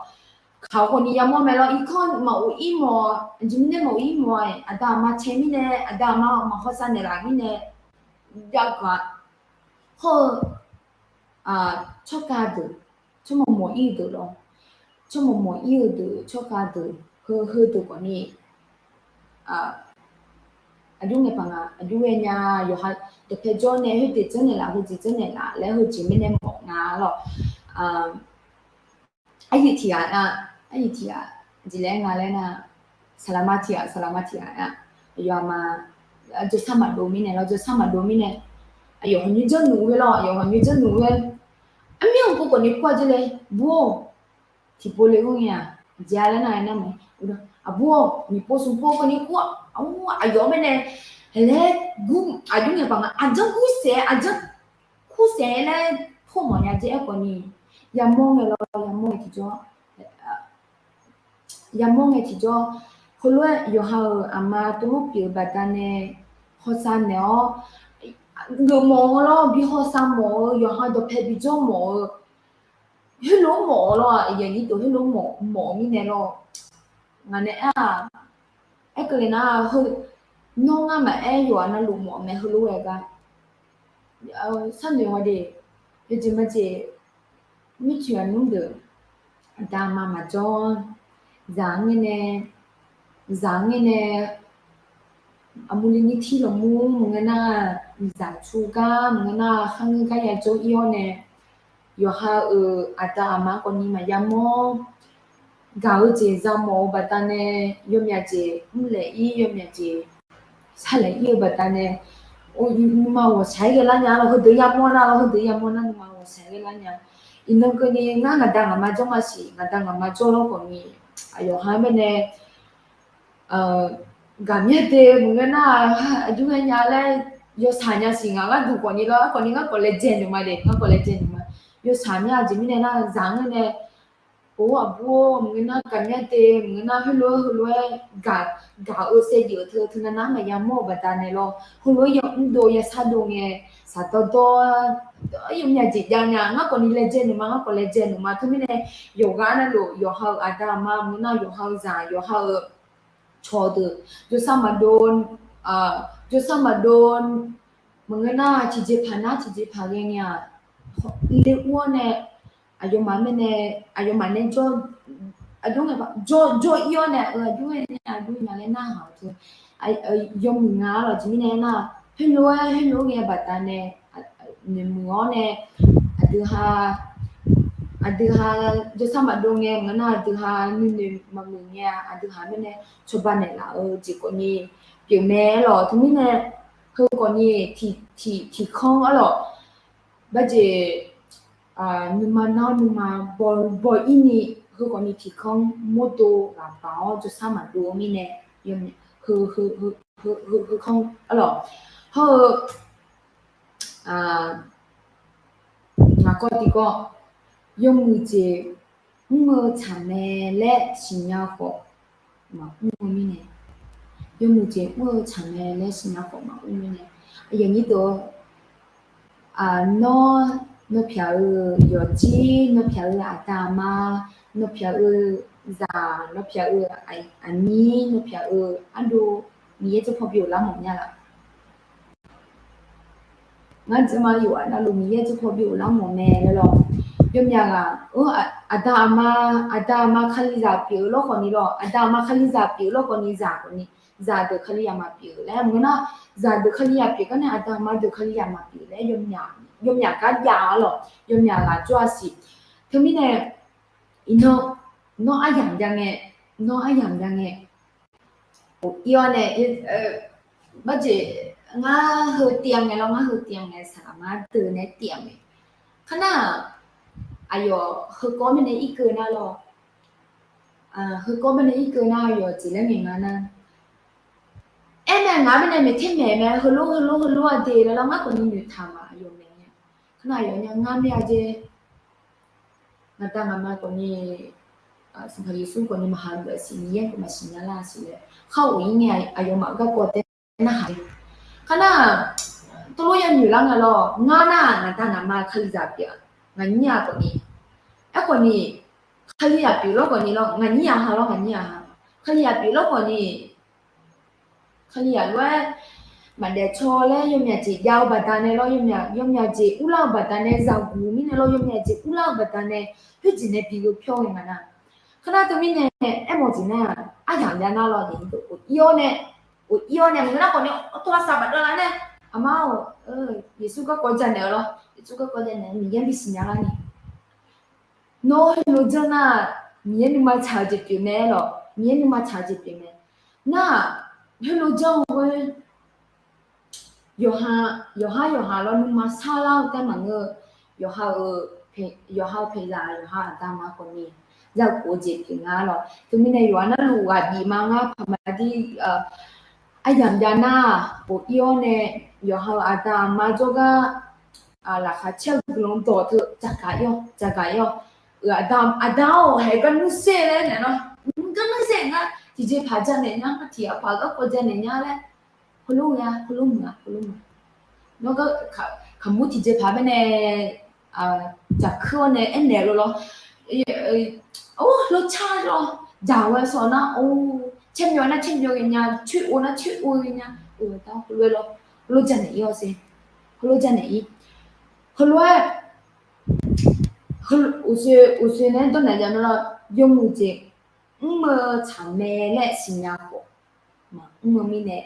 Kaq-eu khawf ni yamawr mae lawr, irkanr maqghof-ir mawf, aqjeq mirnae maqghof-ir mawf-aer, aqda aqma cae mirnae, aqda aqma maqhawsav naeqlaf mirnae, jav-eu hawr-eu tsawrkhav deuq, tsawrmawq mawq-ir-eu deuq lawr, tsawrmawq mawq-ir-eu deuq, tsawrkhav deuq, heu, heudeuq khawf ni, aqjox ngae paq nga, aqjox ghaenya, yawqha dawqpae jawr nae khoerjeq janrnaeq laf, heujeq janrnaeq laf laer heujeq mirnae mawf nga lawr. Aryiq tiq ghaq-a, aryiq tiq ghaq jeq laer nga laer nar, saqlaqma tiq ghaq, saqlaqma tiq ghaq-a, aqyawf aqma jawrsar maqdov mirnae lawr, jawrsar maqdov mirnae, aqyawf hawq nymr janrnuq ghae lawr, aqyawf hawq nymr janrnuq ghae, armyanr-euq pov khawf ni kur-a jeq laer bur-awr, tiqpov le ur ngae-aq, aqjeq-a laer nar-aer nar mae, aqbur-awr, nyiq pov smq pov khawf ni kur-a, aqyawf-anr baenae, laer gur, aqjox ngae paq nga, aqjanr kur saef, aqjanr kur saef laer pov mawf nya jeq aerkhawf ni, yamawr ngae lawr, yamawr ngae tiqjawr, yamawr ngae tiqjawr, heulof-aer yawqha-euq aqma tov lof pyeuf-eu baqdanae, hawsav naeq-awr, geufmawf-eu lawr, bi hawsav mawf-eu, yawqha dawqpae bijawr mawf-eu, heulof mawf-eu lawr, aqyuif aqnyir deuq heulof mawf, mawf-eu mirnae lawr, ngaq nae aer-aq, aerkeuv le nar, heu, nawr ngar maqaer yawqghaq navluf mawf-eu mae heulof-aer gar, sharnoeq haw de, yawjeq majeq, mircuf aqnmr deuq, aqda aqma maqjawr, zaq-anr ngae nae, zaq-anr ngae nae, aqmuq li nyir tir lawqmur maqngeur nar, zaq cu gar maqngeur nar, kharngeur gar yajawr-ir-awr nae, yawqha-euq aqda aqma khawf ni maqya mawr, gaq-eu jeq yamawf-eu baqdanae, yawmyaq jeq mrlaeq-ir, yawmyaq jeq sarlaeq-ir-eu baqdanae, nuima ghawqshaq-aer ghae lar nya lawr, heudeuq yamawr nar lawr, heudeuq yamawr nar nuima ghawqshaq-aer ghae lar nya. Iqnan keuvni ngar ngaqda ngaqma jawr ma siq, ngaqda ngaqma jawr lawr khawfni, aqyawf ha-anr baenae gaqmya de maqngeur nar, aqjox-aer nya laer yawshaq nya siq, ngaq gharduq khawfni lawr, aerkhawfni ngar khawf laejae noeq ma de, ngar khawf laejae noeq ma. Yawshaq mya-eu jeq mirnae nar zaq-anr nae, or aqbur-or, maqngeur nar gaqmya de, maqngeur nar heulof-aer heulof-aer gaq, gaq-eu saevdzeuf-eu teu teunav nar maqya mawr-eu baqdanae lawr, heulof-aer yamr dov yashar dov ngae, shaqdawr dawr, yawmyaq jeq jav nya, ngar khawfni laejae noeq ma, ngar khawf laejae noeq ma. Teumirnae yawqghaq navluf yawqha-euq aqda aqma maqngeur nar yawqha-euq zaq, yawqha-euq cawqdeuq jawrsar maqdov, jawrsar maqdov, maqngeur nar tiqjeqpaq nar tiqjeqpaq ghae ngae-aq, le ur-awr nae, aqyawfmaf mirnae, aqyawfmaf nae jawr, aqjox-aer jawr, jawr-ir-awr nae, aqjox-aer nae aqjox nya laer narhaq-eu teu, yawmuiq nga lawq. Jeq mirnae nar, heulof-aer heulof-aer ghae baqdanae, noeqmuiq-awr nae, aqdui ha, aqdui ha jawrsar maqdov ngae maqngeur nar aqdui ha nuinoeq maqmuiq ngae-a, aqdui ha mirnae cawba naeqlaf-eu jeq khawfni pyeufmae-aer lawq. Teumirnae heu khawfni tiq, tiq, tiqkanr-ar lawq. Barjeq nuima nar nuima baw, baw-ir ni, heu khawfni tiqkanr mawrdo ghaq baq-awr jawrsar maqdov-eu mirnae, heu, heu, heu, heu, heu kanr-ar lawq. Hawr-eu ngaq kawv tiqkawv, yawmuiq jeq mr-eu tsaq mae laer siqnya khawf maqmr-eu mirnae, yawmuiq jeq mr-eu tsaq mae laer siqnya khawf maqmr mirnae, aqyuif aqnyir deuq-or, nawr, nawr pyaq-eu yawqjir, nawr pyaq-eu aqda aqma, nawr pyaq-eu zaq, nawr pyaq-eu aqnyir, nawr pyaq-eu ardov, Miqyaer jawrpaw bi-euq lar mawf nya laf? Ngar jir ma yawqghaq navluf Miqyaer jawrpaw bi-euq lar mawf mae laer lawr. Yawmyaq ghaq, aqda aqma, aqda aqma kalizaq pyeuf-eu lawr khawfni lawr, aqda aqma kalizaq pyeuf-eu lawr khawfni zaq khawfni, zaqdeuq kalizaq maqpyeuf laer maqngeur nar, zaqdeuq kalizaq pyeuf gar nae aqda aqma deuq kalizaq maqpyeuf laer yawmyaq gar jav-ar lawq. Yawmyaq ghaq jawr-a siq. Teumirnae iqnan, nawr aryamq jav ngae, nawr aryamq jav ngae, ir-awr nae, barjeq, ngar heu tiv-a ngae lawr, ngar heu tiv-a ngae saqlaqma deuq nae tiv-a ngae, kar nar-aq, aqyawf heukawv mirnae irkeuv nar lawr, heukawv mirnae irkeuv nar aqyawf jeq laer ngaeq nga nar, aernae ngaq mirnae maeqter maeq mae, heulof heulof heulof-a de laer lawr, ngar khawfni noeqtaq ma aqyawf maeq ngae, kar nar aqyawf nya ngar mir-a jeq, ngaqda ngaqma khawfni Sanqpaq Yeqsur khawfni maqha geuf siq, Miqyaer khawf maqsiq nya lar siq laer khar of-ir ngae, aqyawfmaf garkawv tae narhaq-eu. Kar nar, teulof ya noeq lar nga lawr, ngar nar ngaqda ngaqma kalizaq pyeuf-a, ngaq nyir-aq khawfni, aerkhawfni, kalizaq pyeuf lawr khawfni lawr, ngaq nyir-aq ha lawr, ngaq nyir-aq ha, kalizaq pyeuf lawr khawfni, kalizaq lof-aer maqdaef caw laer yawmyaq jeq jav-eu baqdanae lawr, yawmyaq jeq urlar-eu baqdanae, zaqguq mirnae lawr, yawmyaq jeq urlar-eu baqdanae, khoerjeq nae bi gheu pyawr ngae nga nar. Kar nar teumirnae, aermawf jeq nar, aryamq jav nar lawr, of-ir-awr nae, of-ir-awr nae maqngeur nar khawfni, tawvlaqsaq baqdawv lar nae, aqma-or, Yeqsur garkawv janaeq-eu lawr, Yeqsur garkawv janaeq-eu Miqyaer bisiq nya lar ni. Nawr heulof janr nar, Miqyaer nuima tsaq-eu jeq pyeuf mae lawq, Miqyaer nuima tsaq-eu jeq pyeuf mae. Nar-aq, heulof janr-eu khoer, yawqha, yawqha yawqha lawr nuima sarlar-eu taef maqngeur-eu, yawqha-euq, yawqha-euq paeqzaq, yawqha aqda aqma khawfni, ya khof-eu jeq pyeuf nga lawq. Teumirnae yawqha narluf ghaq bif ma ngar paq ma dir, aryamq jav nar, of-ir-awr nae, yawqha-euq aqda aqma jawrgar, laqkhaq caer-eu guiqlanq dawq teu jaqgaq ir-awr, jaqgaq ir-awr, aqda, aqda-or, haeq gar nuirsaer laer naeq lawr, gar nuirsaer ngar tiqjeqpaq janaeq nya, ngar tiqghaq paq garkawv janaeq nya laer, heulof-a, heulof muiq-a, heulof muiq-a. Nawr gar, kaqmur tiqjeqpaq baenae jaqkuir-awr nae aernaeq-eu lawr, or, lawrcar lawr, jaq ghae sawq nar, or, caermyawf nar caermyawf ghae nya, coer-o nar coer-o ghae nya, o, da heulof-aer lawr, heulof janaeq ir-awr ser, heulof janaeq ir, heulof-aer, uqshoe, uqshoe nae dawrnaeq jav mae lawr, yawmuiq jeq mr-eu tsaq mae laer siqnya khawf maqmr-eu mirnae,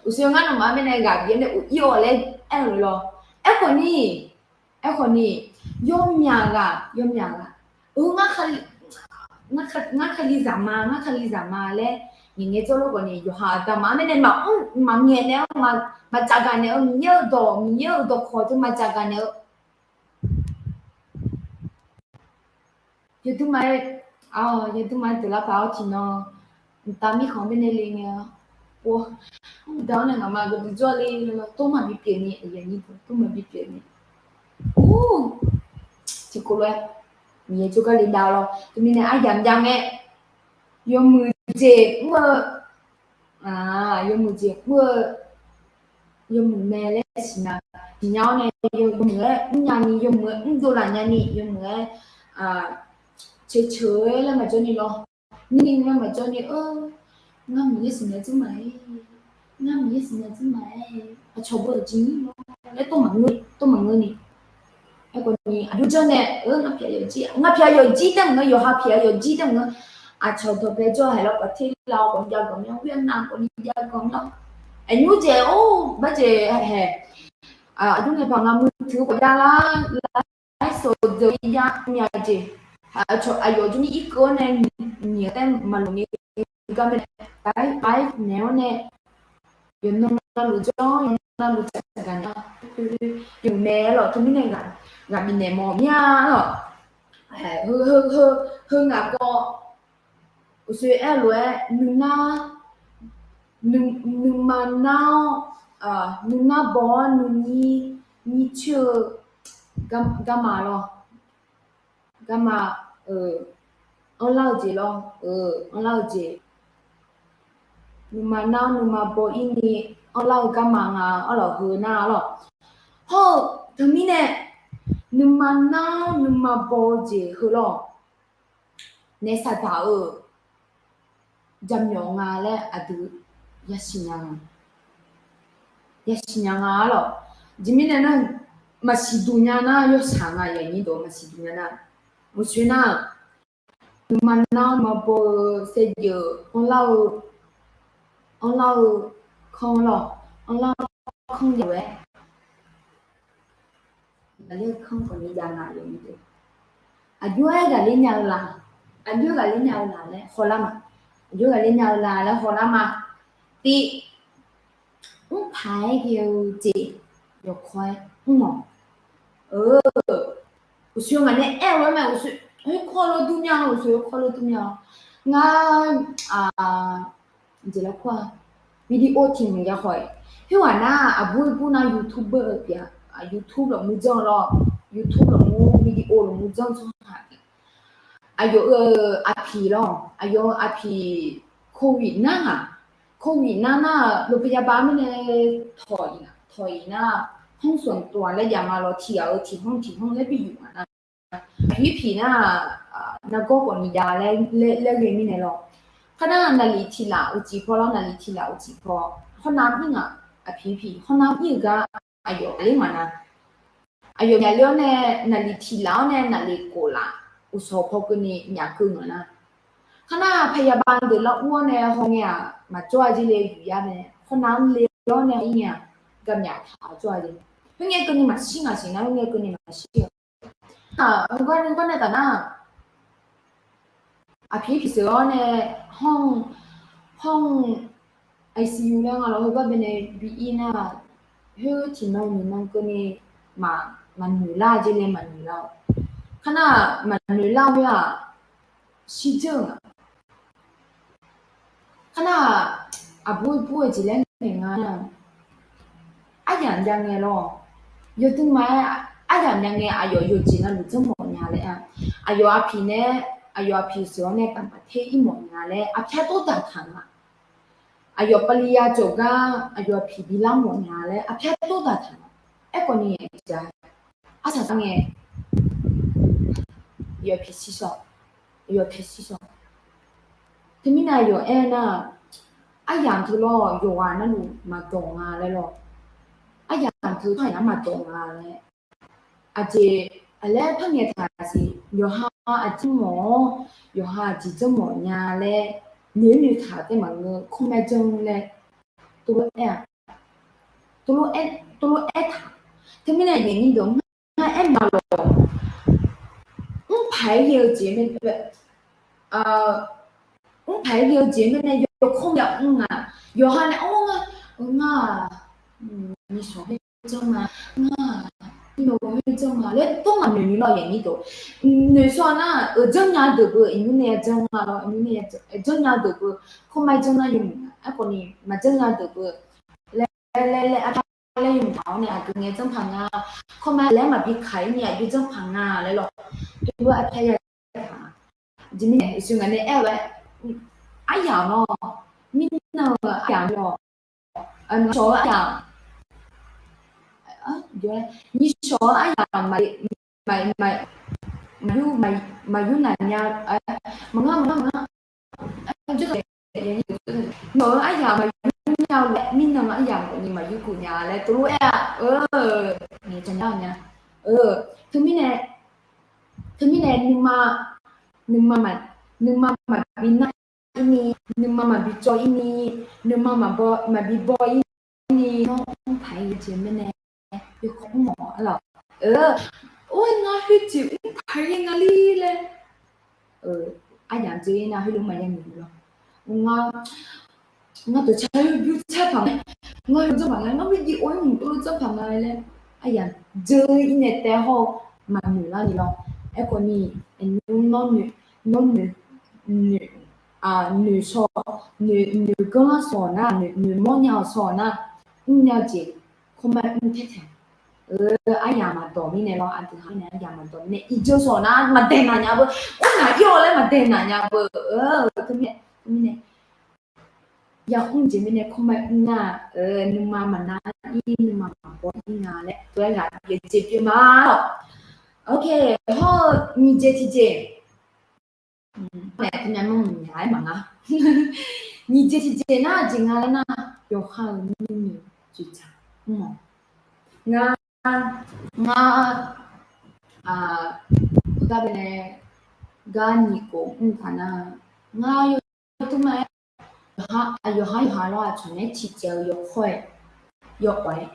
uqshoe ngar nawmaf mirnae ghaq bif-awr nae of-ir-awq laer aer-eu lawr. Aerkhawfni, aerkhawfni, yawmyaq ghaq, yawmyaq ghaq, ngar, ngar Kalizaq ma, ngar Kalizaq ma laer ngaeq ngae jawrluf khawf ni, yawqha aqda maq-anr nae maqmr maqngaeq naeq-awr, maqdzaq gaq naeq-eu, Miqyaer-euq dawq, Miqyaer-euq dawqkawq teu maqdzaq gaq naeq-eu. Yawdui ma-aer, yawdui ma-aer deuq lar paq-awr tiqnan, mqtav mirkhanq baenae le ngae-a. Mr da-anr nae ngaqma gaqdui jawr le, tov maqbi pyeuf ni, aqyuif aqnyir deuq, tov maqbi pyeuf ni. Or, tiqkawv lof-aer Miqyaer jawrgar le dav lawr. Teumirnae aryamq jav ngae, yawmuiq jeq mr-eu, yawmuiq jeq mr-eu, yawmuiq mae laer siqnya, siqnya-awr nae yawmuiq-aer mrnya ni, yawmuiq-aer mrdov laf nya ni, yawmuiq-aer ceuqceuq-aer laer maqjawr ni lawr. Nirni laer maqjawr ni-eu, ngar Miqyaer siqnya jir ma-aer, ngar Miqyaer siqnya jir ma-aer, aqcawq beu-euq jeq ni lawr laer tov maqngeur, tov maqngeur ni. Aerkhawf ni aqjox janr nae-eu, ngar pyaq yawqjir, ngar pyaq yawqjir taef maqngeur, yawqha pyaq yawqjir taef maqngeur. Aqcawq dawqpae jawr-a haeq lawr, ประเทศลาว khawf ni jav ganq myanr, เวียดนาม khawf ni jav ganq myanr. Aqnymr jeq or, barjeq haeq, aqjox nae paq nga มือถือ khawf jav lar, ไลฟ์สด deuq ya myav jeq. Aqcawq aqyawf jir ni irkeuv-awr nae nyiq taef maqloq ni gar mae, ไลฟ์ naeq-awr nae yawqnan navluf jawr, yawqnan navluf tsaq gaq nar, yawqmae lawq teumirnae ghaq bifnaeq mawf mir-a lawq. Heu ngaq kawv uqshoe aer-eu lof-aer nuima nar-awr, nuima baw-awr nuinyir, nyir coer-eu garma lawr. Garma, anrlar-eu jeq lawr, anrlar-eu jeq. Nuima nar-awr nuima baw-ir ni anrlar-eu garma nga, arlawq heu nar lawr. Hawr-eu teumirnae nuima nar-awr nuima baw-eu jeq heu lawr. Naef saqdaq-euq jaqmyawf nga laer aqdui yasiq nya nga. Yasiq nya nga arlawq. Aqjeq mirnae nar, maqsiq duq nya nar yawshaq nga, aqyuif aqnyir deuq, maqsiq duq nya nar. Uqshoe nar, nuima nar-awr nuima baw-eu saevdzeuf anrlar-eu, anrlar-eu kanr lawr, anrlar-eu kanr jav-aer, aqler kanr khawf ni jav nga, aqyuif aqnyir deuq. Aqjox-aer ghaqler nya-eu la, aqjox ghaqler nya-eu la laer hawlar ma. Aqjox ghaqler nya-eu la laer hawlar ma. Tiv, mrpaq-aer ghae-eu jeq yawkawr-aer mr-awq. Uqshoe ngaq nae aer-eu lof-aer mae, uqshoe khoerkawv lof dur mya-awr, uqshoe khoerkawv lof dur mya-awr. Ngar, jeq lar khoer-a, video tiq hmq ya haw-iq. Khoerghaq nar aqbur ir bur nar YouTuber-eu pyeuf-a, YouTube lafmur janr lawr, YouTube lafmur video lafmur janr tsawrhaq pyeuf. Aqyawf-euq aqpiq lawr, aqyawf-euq aqpiq โควิด nar ngaq, โควิด nar nar-eu โรงพยาบาล mirnae tawq-iq, tawq-iq nar, ห้องส่วนตัว laer jav nga lawr, tiq ghaq-eu tiq hmq tiq hmq laer bi yuf ngaq nar. Aqpiq-ir piq nar, nargawr khawf ni jav laer, laer ghae mirnae lawr. Kharnar naqliq tiq laf uqcif paw lawr, naqliq tiq laf uqcif paw. Hawr nav-anr ir ngaq, aqpiq-ir piq hawr nav-anr ir-eu gar aqyawf aqler ngaq nar. Aqyawf myaqler-awr nae, naqliq tiq laf-awr nae naqliq khof laf uqshawq paw keuvni myaq keuv ngaq nar. Kharnar พยาบาล deuq lar ur-awr nae hawngae-aq maqjawr-a jer le, yuqyar nae hawr nav-anr le-awr nae ir ngae-aq, gavmyaq taq-awr jawr-a jer. Khoerngae keuvni maqshir ngaq siq nar, khoerngae keuvni maqshir-a. Heugar nae taf nar, aqpiq-ir piq sheuq-awr nae, hawr-eu, hawr-eu, ICU laer nga lawr, heugar baenae bi ir nar, khoer tiqnan nyiqnan keuvni maqnoeq lar jer nae maqnoeq lar-awq. Kharnar maqnoeq lar khoer-aq, shirdzeur-eu nga. Kharnar aqbur ir bur-eu jeq laer naeq nga nar, aryamq jav ngae lawr. Yawdui ma-aer aryamq jav ngae aqyawf yawqjeq navluf janr mawf nya laer-a. Aqyawf aqpiq nae, aqyawf aqpiq sheuq-awr nae taqmaq ter ir mawf nya laer aqpyar tov daq taq nga. Aqyawf pavliya jawqgar aqyawf aqpiq bilar mawf nya laer aqpyar tov daq taq nga. Aerkhawf ni ja, arsaq sar ngae, aqyawf aqpiq shir shaw, aqyawf aqpiq shir shaw. Teumirnae aqyawf aer nar, aryamq teu lawr yawqghaq navluf maqdawq nga laer lawr. Aryamq teu tsawrhaq yaq-anr maqdawq nga laer. Aqjeq aqlaer par ngaeq taq siq, yawqha aqjeq mawf-awr, yawqha aqjeq janr mawf nya laer, noeq noeq taq taef maqngeur, ข้อแม้ janr laer, tov lof aer-a, tov lof aer, tov lof aer taq. Teumirnae aqyuif aqnyir deuq, ngar aer ma lawq, mrpaq-aer ghae-eu jeq mae, mrpaq-aer bi-eu jeq mirnae yawkawr mya mr nga. Yawqha nae-awr ngar, ngar-aq, nishawq-anr janr nga, ngar-aq, nymr-anr janr nga laer tawr maqnoeq ni lawr yaqnyir deuq. Noeqshawr nar-aq, euq janrnya deuq beu iqnymr nae ya janr nga lawr, iqnymr nae ya janrnya deuq beu, kawrma janr nar yawmuiq nga. Aerkhawf ni maqjanr nya deuq beu laer laer laer arpar laer yawmuiq-awr nae aqgeu ngae janrpaq nga. Kawrma laer maqbi kaq-ir ni aqjox janrpaq nga laer lawr. Teulof-aer arpar ya taq. Jeq mirnae uqshoe ngaq nae aer-eu-aer, aryamq lawr, mirnan-eu aryamq lawr, nishawq-eu aryamq, nishawq-eu aryamq maqyur, maqyur naq nya, maqngar maqngar maqngar, nawq-eu aryamq maqyur nya-eu laer mirnan-eu aryamq ni maqyur kuf nya laer teulof-aer-a. Teumirnae, teumirnae nuima, nuima maq, nuima maqbi nar-ir ni, nuima maqbi cawv-ir ni, nuima maqbaw, maqbi baw-ir ni, nawr mrpaq-aer jeq mirnae yawkawr mr mawf-a lawq. Or, ngar khoerjeq mrpaq-aer nga li laer, aryamq dzer nar heulof maqya noeq lawr. Ngar, ngar dawqcar yurbyur carpaq nga, ngar heu janrpaq nga, ngar maqbi or-ir mq teulof janrpaq nga laer, aryamq dzer-ir nae taef hawr-eu maqnoeq lar ni lawr. Aerkhawf ni, aqnymr nawr noeq, nawr noeq, noeq, noeqshawr, noeq, noeq ganr lar shawq nar, noeq mawrnya-awq shawq nar, mrnya-eu jeq kawrma mr taer taeq. Aryamq maqdawq mirnae lawr, aqdui ha mirnae aryamq maqdawq mirnae irjeuv shawq nar maqdaeq naq nya beu, mr naq ir-awr laer maqdaeq naq nya beu. Teumirnae, teumirnae ya mr jeq mirnae kawrma mr nar, nuima maqnar-ir, nuima maqbaw-ir nga laer tov-aer ghaq pyeuf jeq pyeuf ma lawq. Ok, hawr-eu nyiq jeq tiqjeq Aer maqnga. Nyiq jeq tiqjeq nar aqjeq nga laer nar, yawqha-euq nuinoeq dzoeqdzaq mr-awq. Ngar, ngar, gar baenae gar nyiq khof mr taq nar, ngar yawtmr ma-aer, yawqha yawqha lawr aqcawq nae ciqcaev-eu yawkawr-aer, yawkawr-aer,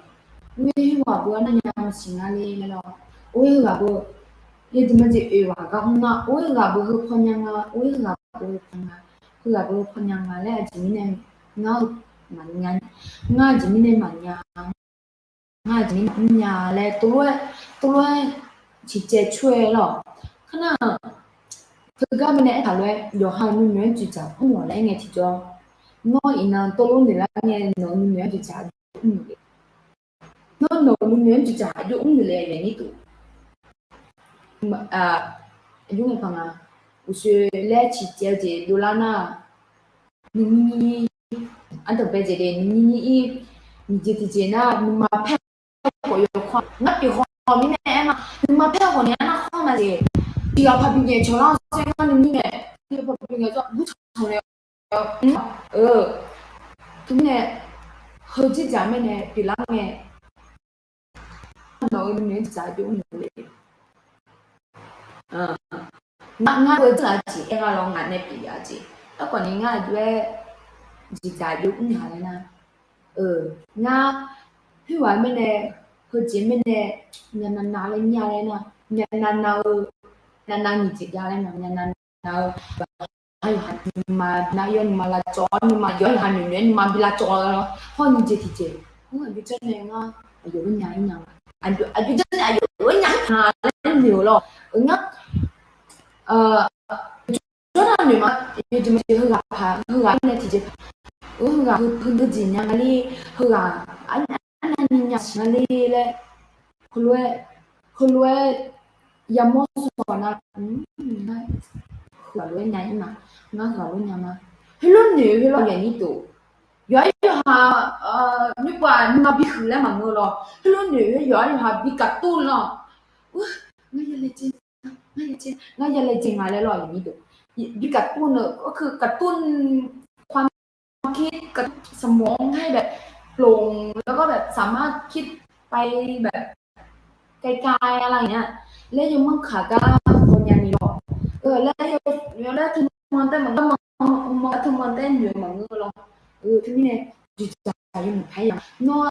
oer heughaq beu arnavnya maqsiq nga le laer lawr. Oer heughaq beu, yawduq majeq oeq ghaq gar mr nar, oer heughaq beu heu pawnya nga, oer heughaq beu heu pawnya nga, heughaq beu heu pawnya nga laer aqjeq mirnae ngar-eu maqnya, ngar aqjeq mirnae maqnya, ngar aqjeq mirnae mrnya laer tov lof-aer, tov lof-aer ciqcaev coer-aer lawr. Kar nar, teugar baenae aertaq lof-aer yawqha-euq nuinoeq-anr dzoeqdzaq mr-awq laer aer ngae tiqjawr, nawr iqnan tov lof noeq lar ngae nawq-euq nuinoeq-anr dzoeqdzaq aqjox mr-euq le. Nawr nawq-euq nuinoeq-anr dzoeqdzaq aqjox mr-euq le, aqyuif aqnyir deuq. Aqjox ngae paq nga, uqshoe laer ciqcaev-eu jeq dovlar nar, nuinyir nyir, ardanqbae jeq le nuinyir nyir-ir, nyiq jeq tiqjeq nar nuima paer khawf yawkawr, ngar pyeuf khawf mirnae aer ma, nuima paer khawf nae arnavkhanr ma jeq, tiq ghaq paq bi ngaeq cawq lar-awr saer ngar nuinyir nae, tiq ghaq paq bi ngaeq cawq lar-awr, teumirnae heuzir dzaq mirnae pyeuflar ngae, nawq-euq nuinoeq-anr dzoeqdzaq aqjox mr-euq le. Ngar, ngar heu dzeurghaq jeq aer nga lawr, ngaq nae pyeuf-a jeq. Aerkhawf ni ngar aqjox-aer dzoeqdzaq aqjox mr-a laer nar, ngar khoerghaq mirnae, heujeq mirnae, myavnav nav laer mya laer nar, myavnav nav-eu, myavnav nyiq jeq jav laer nar, myavnav nav-eu, yawqha yawqha nuima nar yawr nuima lavcawv-awr nuima yawqha yawqha noeqnoeq-aer nuima bi lavcawv-eu lawr. Hawr nyiq jeq tiqjeq, aqjox janr nae ngar aqyawf-anr nya-ir nya nga, aqjox janr nae aqyawf-anr nya-ir nya laer noeq-eu lawr. Ngar jawrnar noeq ma, yawjeq maqjeq heughaq paq, heughaq mirnae tiqjeq paq, heughaq heu, heu deuq jeq nya nga le, heughaq arnavni nya siq nga le laer, heulof-aer, heulof-aer yamawr sawq nar, heughaq lof-aer nya-ir ma, ngar heughaq lof nya ma. Heulof noeq heulof-aer aqnyir deuq, yawqha yawqha nymrpov-aq nuima bihuiq laer maqngeur lawr. Heulof noeq-aer yawqha yawqha bi gaqtur lawr. Ngar yalaejae, ngar yalaejae nga laer lawr aqnyir deuq, bi gaqtur-eu, ก็คือ กระตุ้นความคิด สมองให้แบบโปร่ง แล้วก็แบบสามารถคิดไปแบบไกลๆอะไรอย่างเงี้ย laer yawmanr kaq gar hawnya ni lawr. Laer yawlaer teumanr taer maqngeur, teumanr taer noeq maqngeur lawr. Teumirnae dzoeqdzaq yawmuiq paer ya. Nawr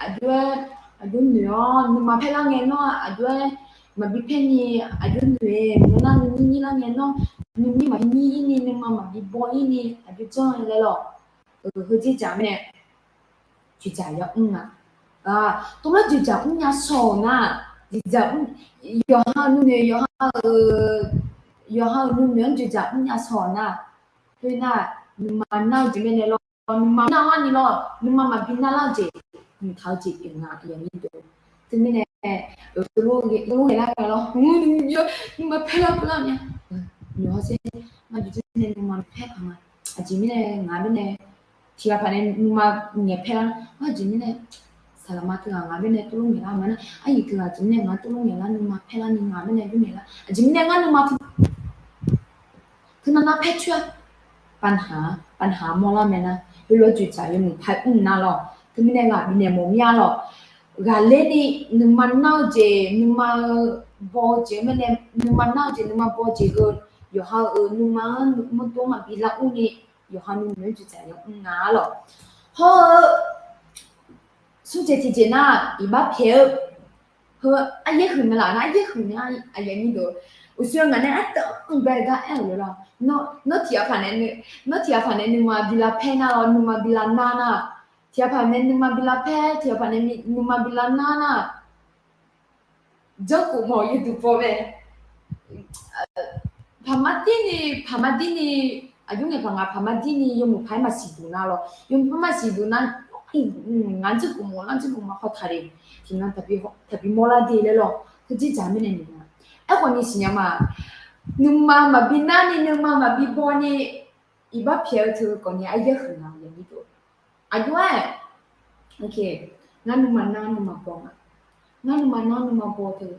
aqjox-aer, aqjox noeq-awr nuima paerlar ngae nawr aqjox-aer maqbi paer ni, aqjox noeq-aer, nawr nar nuinyir nyir lar ngae nawr, nuinyir maqbi nyir-ir ni, nuima maqbi baw-ir ni, aqjox janr-aer laer lawq. Heu dzerdzaq mirnae dzoeqdzaq ya mr nga. Tov lar dzoeqdzaq mrnya shawq-eu nar, dzoeqdzaq mr, yawqha-euq nuinoeq, yawqha-euq, yawqha-euq nuinoeq-anr dzoeqdzaq mrnya shawq-eu nar, khoernar, nuima nar-eu jeq mirnae lawr, nuima nar-anr ni lawr, nuima maqbi nar lar-eu jeq, mqtaq-eu jeq pyeuf nga, aqyuif aqnyir deuq. Teumirnae, teulof-aer lar nga lawr, nuima paer lar paer lar nya. Nymq hawsher, ngar bi jir nae nuima paer paq nga. Aqjeq mirnae ngaq mirnae tiqghaq paq nae nuima ngaeq paer lar, aqjeq mirnae saqlaqma teughaq ngaq mirnae teulof ngaeq lar ma nar, aqyuif teughaq aqjeq mirnae ngaq teulof ngaeq lar, nuima paer lar ni ngaq mirnae dur ngaeq lar. Aqjeq mirnae ngar nuima teunar nar paer coer-a. Pavnaq, pavnaq mawrlar mae nar, heulof-aer dzoeqdzaq yawmuiq paq mr nar lawq. Teumirnae ghaq bifnaeq mawf mir-a lawq. Ghaqler ni nuima nar-eu jeq, nuima-eu baw-eu jeq-eu mirnae, nuima nar-eu jeq nuima baw-eu jeq heu, yawqha-euq nuima-anr mawrdo maqbi lar ur ni, yawqha nuinoeq-anr dzoeqdzaq ya mr nga-a lawq. Hawr-eu smrjeq tiqjeq nar, iqbax pyaeq-eu heu aryaer huiq mae laf nar, aryaer huiq mae aqyuif aqnyir deuq. Uqshoe ngaq nae ardanqbae gar aer-euq lawr, nawr tiqghaq paq nae, nawr tiqghaq paq nae nuima bi lavpaer nar lawr, nuima bi lavnar nar, tiqghaq paq nae nuima bi lavpaer, tiqghaq paq nae nuima bi lavnar nar, janrkhof mawf yawduq baw mae. Paqma dirni, paqma dirni, aqjox ngaeq paq ngaq paqma dirni yawmuiq paq-aer maqsiq duq nar lawr, yawmuiq paq-aer maqsiq duq nar, ngar janrkhof mawf nar janrkhof mawf haw taq le, tiqnan taqbi mawrlar de laer lawr, teujeq dzaq mirnae noeq nga. Aerkhawf ni siqnya ma, nuima maqbi nar ni nuima maqbi baw ni, iqbax pyaeq-eu teu khawf ni aryaer huiq nga yawnyir deuq. Aqjox-aer, ngar nuima nar nuima baw nga. Ngar nuima nar nuima baw teu,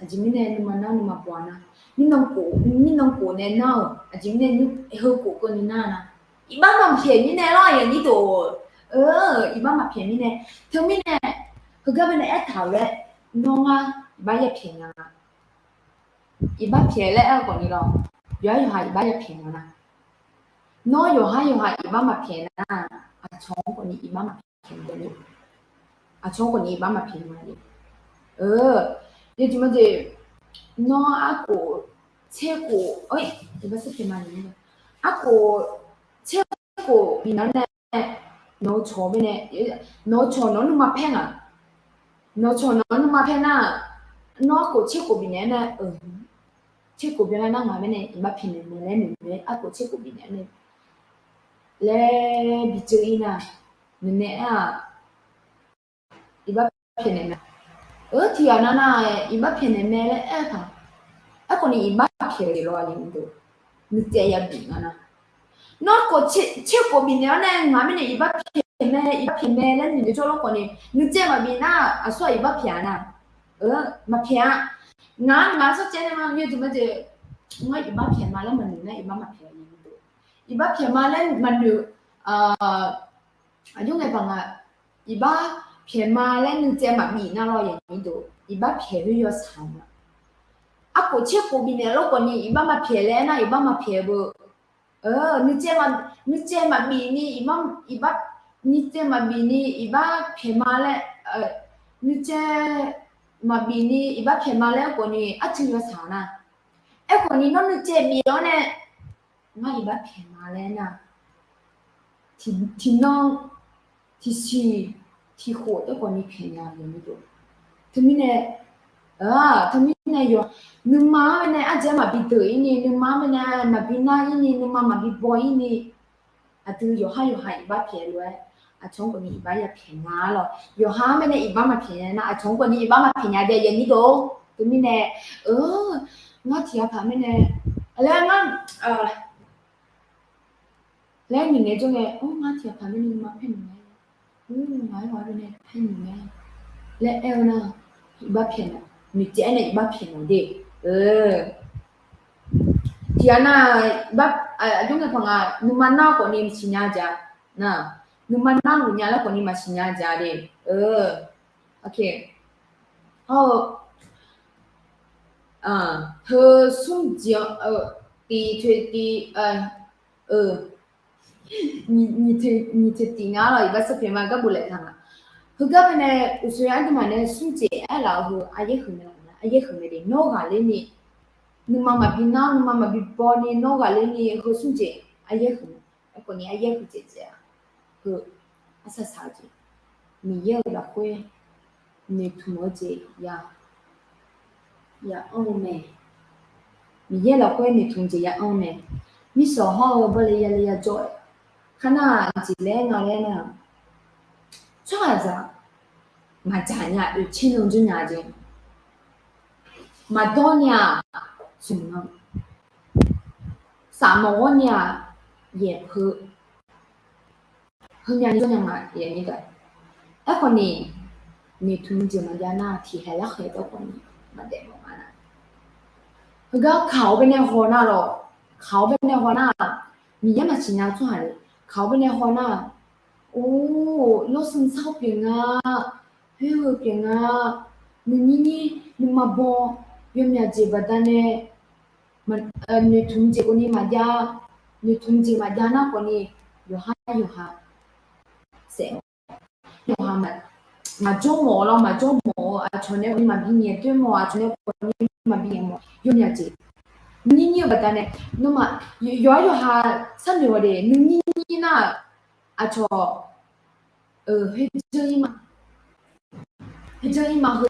aqjeq mirnae nuima nar nuima baw-a nar, mirnan khof, mirnan khof nae nar-euq aqjeq mirnae heukhof keuvni nar nar, iqbax maqpyaeq mirnae lawr yawnyir deuq. Iqbax maqpyaeq mirnae, teumirnae heugar bae nae aertaq-euq laer, nawr ngar iqbax yapyaeq nga. Iqbax pyaeq laer aer-eu khawf ni lawr, yawqhar yawqha iqbax yapyaeq nga nar, nawr yawqhar yawqha iqbax maqpyaeq nar, aqcawq-anr khawf ni iqbax maqpyaeq nga le. Aqcawq-anr khawf ni iqbax maqpyaeq nga le. Yawjeq majeq, nawr arkhof tserkhof, arkhof tserkhof bifnaeq-awr nae, nawq-eu cawq mirnae, nawq-eu cawq nawq-anr nuima paer nga. Nawq-eu cawq nawq-anr nuima paer nar, nawr arkhof tserkhof bifnaeq-awr nae, tserkhof byanlar nar ngaq mirnae iqbax pyaeqnaeq mae laer noeq-aer arkhof tserkhof bifnaeq-awr nae laer bi dzeur-ir nar, noeqnaeq-aer-aq, iqbax pyaeqnaeq mae. Tiqghaq nav nar-aer iqbax pyaeqnaeq mae laer aer-eu paq, aerkhawf ni iqbax pyaeq-eu lawr aqyuif aqnyir deuq, nuitsaev yabif nga nar. Nawr khof tserkhof bifnaeq-awr nae ngaq mirnae iqbax pyaeq mae, iqbax pyaeq mae laer noeq jawr lawr khawf ni, nuitsaev maqbif nar aqsur-aq iqbax pyaeq-a nar, maqpyaeq-a. Ngaq-anr ngaq-anr sarcaev nae ma, yawjeq majeq, ngar iqbax pyaeq ma laer maqnoeq nar iqbax maqpyaeq-a aqyuif aqnyir deuq. Iqbax pyaeq ma laer maqnoeq, aqjox ngae paq nga, iqbax pyaeq ma laer nuitsaev maqbif nar lawr aqyuif aqnyir deuq, iqbax pyaeq khoer yawshaq nga. Arkhof tserkhof bifnaeq lawr khawf ni iqbax maqpyaeq laer aernar iqbax maqpyaeq beu. Nuitsaev, nuitsaev maqbif ni iqbax, iqbax, nuitsaev maqbif ni iqbax pyaeq ma laer, nuitsaev maqbif ni iqbax pyaeq ma laer aerkhawf ni arcuiv yawshaq nar. Aerkhawf ni nawr nuitsaev bif-awr nae ngar iqbax pyaeq ma laer nar, tiqnan, tiqsiq, tiqkhof aerkhawf ni pyaeq nya-eu maqdur. Teumirnae, teumirnae yawq, nuima-anr bae nae arjaev-aer maqbi deuq-ir ni, nuima-anr bae nae maqbi nar-ir ni, nuima maqbi baw-ir ni, aqdui yawqhar yawqha iqbax pyaeq lof-aer, aqcawq-anr khawf ni iqbax yapyaeq nya lawq. Yawqha-anr bae nae iqbax maqpyaeq nya nar, aqcawq-anr khawf ni iqbax maqpyaeq nya de aqyuif aqnyir deuq-or. Teumirnae, ngar tiqghaq paq mirnae, laer ngar, laer noeqngae jawr ngae, ngar tiqghaq paq mirnae nuima paer noeq mae, ngaq-aer ghaq-aer bae nae paer noeq mae laer aer-eu nar, iqbax pyaeq naeq, noeqtsaev-aer nae iqbax pyaeq naeq de. Tiqghaq nar, aqjox ngae paq nga, nuima nar khawf ni maqsiq nya jeq nar, nuima narluf nya laer khawf ni maqsiq nya jeq de. Hawr-eu, heu smr jeq-anr, tiq toeq tiq, nyiq toeq tiq nga lawq, iqbax sarpyaeq ma gar boflaeq taq nga. Heugar bae nae uqshoe aqduimaf nae smr jeq aerlaf-eu heu aryaer huiq naeq laf nar. aryaer huiq mae de. Nawr ghaqler ni, nuima maqbi nar, nuima maqbi baw ni, nawr ghaqler ni heu smr jeq aryaer huiq mae. Aerkhawf ni aryaer huiq jeq jeq-aq, heu arsaq saq-eu jeq, Miqyaer-euq lafkhoer noeqtmq-eu jeq ya, ya anr-eu mae. Miqyaer lafkhoer noeqtmq jeq ya anr-eu mae. Mirshawq hawr-eu bawle yale yajawr-aer, kharnar-aq jeq laer nga laer nar, tsawrhaqzaq maqdzaq nya oeqtser nan jawr nya jeq, maqdawr nya-aq smq nan, safmawf ghawr nya-aq yaeq peu, heumya ni jawr nya ma. Aerkhawf ni noeqtmq jeq maqjav nar tiqkhaeq larkhaeq dawrkhawf ni maqdaef mawf ma nar, heugar kaq-awr baenae haw nar lawq, kaq-awr baenae haw nar, Miqyaer maqsiq nya tsawrhaq le, kaq-awr baenae haw nar, or, lawrsmr sar-awr pyeuf nga, khoer-eu pyeuf nga, nuinyir nyir nuima baw, yawmyaq jeq baqdanae noeqtmq jeq khawf ni maqjav, noeqtmq jeq maqjav nar khawf ni, yawqhar yawqha saef-awr, yawqha maqjawr mawf-awr lawr, maqjawr mawf-eu aqcawq nae khawf ni maqbi nyaef doer mawf, aqcawq nae khawf ni maqbi nyaef mawf, yawmyaq jeq nuinyir nyir-eu baqdanae, nawmaf yawqhar yawqha sharnoeq-awq de. Nuinyir nyir nar, aqcawq, khoerjanr ir ma, khoerjanr ir ma, heu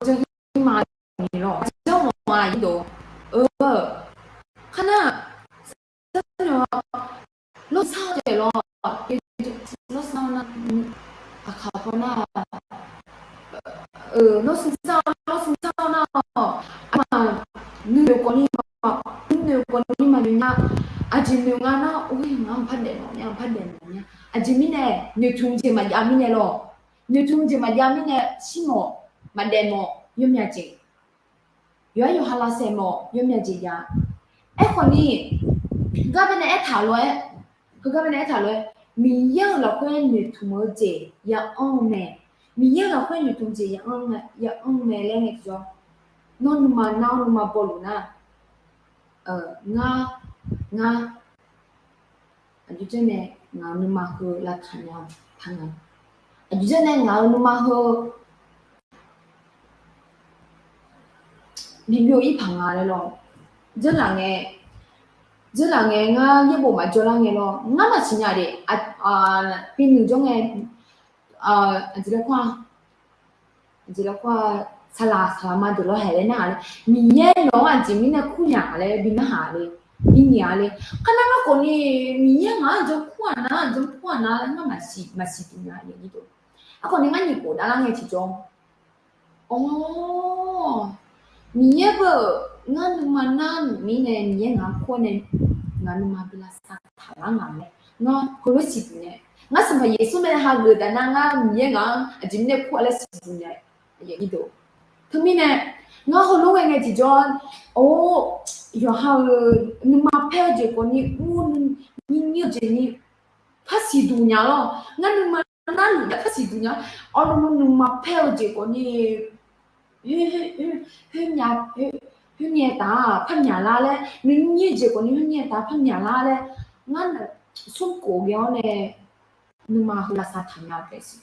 janr ir ma ni lawr, janr mawf-a aqyuif deuq-or. Kharnar, sharnoeq-awr, lawrsar-eu jeq lawr, lawrsar-eu nar, aqkaq paw nar, lawrsmr sar-eu, lawrsmr sar-eu nar-awq, aqma, nuinoeq khawf ni ma, nuinoeq khawf ni maqnoeq nya, aqjeq noeq nga nar, or, ngaq-anr par daef mawf nya, par daef mawf nya. Aqjeq mirnae, noeqtmq jeq maqjav mirnae lawr, noeqtmq jeq maqjav mirnae shir mawf, maqdaef mawf, yawmyaq jeq, yawqhar yawqha lavsaeq mawf, yawmyaq jeq jav. Aerkhawf ni, gar baenae aertaq lof-aer, heugar baenae aertaq lof-aer, Miqyaer-euq lafkhoer noeqtmq-eu jeq ya anr-eu mae. Miqyaer-euq lafkhoer noeqtmq jeq ya anr-eu mae laer ngae tiqjawr, nawr nuima nar-awr nuima bawluf nar, ngar, ngar, aqjox janr nae ngaq-euq nuima heu lavtaq nya-eu par nga. Aqjox janr nae ngaq-euq nuima heu bi byov ir paq nga laer lawr. Dzeurlaf ngae, dzeurlaf ngae ngar yaerbof maqjawr lar ngae lawr, ngar maqsiq nya de. Binuiq jawr ngae, aqjeq laer kur-a, aqjeq laer kur-a, saqlaq saqlaqma deuq lawr haeq laer narhaq le. Miqyaer nawq-anr aqjeq mirnae kur nya laer bi narhaq le, bi nyaef-a le. Kharnar ngar khawf ni, Miqyaer ngaq-anr jan kur-aq nar, jan kur-aq nar laer ngar maqsiq, maqsiq duq nya-a. Aerkhawf ni ngar nyiq khof davlar ngae tiqjawr, or, Miqyaer beu, ngar nuima nar mirnae Miqyaer ngaq-anr kur-awr nae, ngaq nuima bi lavsav taqlar ngaq mae. Ngar heulof siqduq nya, ngar Sanqpaq Yeqsur mae hageuf taf nar ngar Miqyaer ngaq-anr aqjeq mirnae kur-a laer siqduq nya. Teumirnae, ngar heulof ghae ngae tiqjawr, or, yawqha-euq nuima paer-eu jeq khawf ni ur, nyir nyir-eu jeq ni par siqduq nya lawr. Ngar nuima narluf nar par siqduq nya. Awrluf nuima paer-eu jeq khawf ni, khoer, khoer myav taf-aq par myaqlar laer, nuinyir jeq khawf ni khoer myav taf-aq par myaqlar laer, ngar smrkhof ghae-awr nae nuima heu lavsav taq nya-eu taef siq.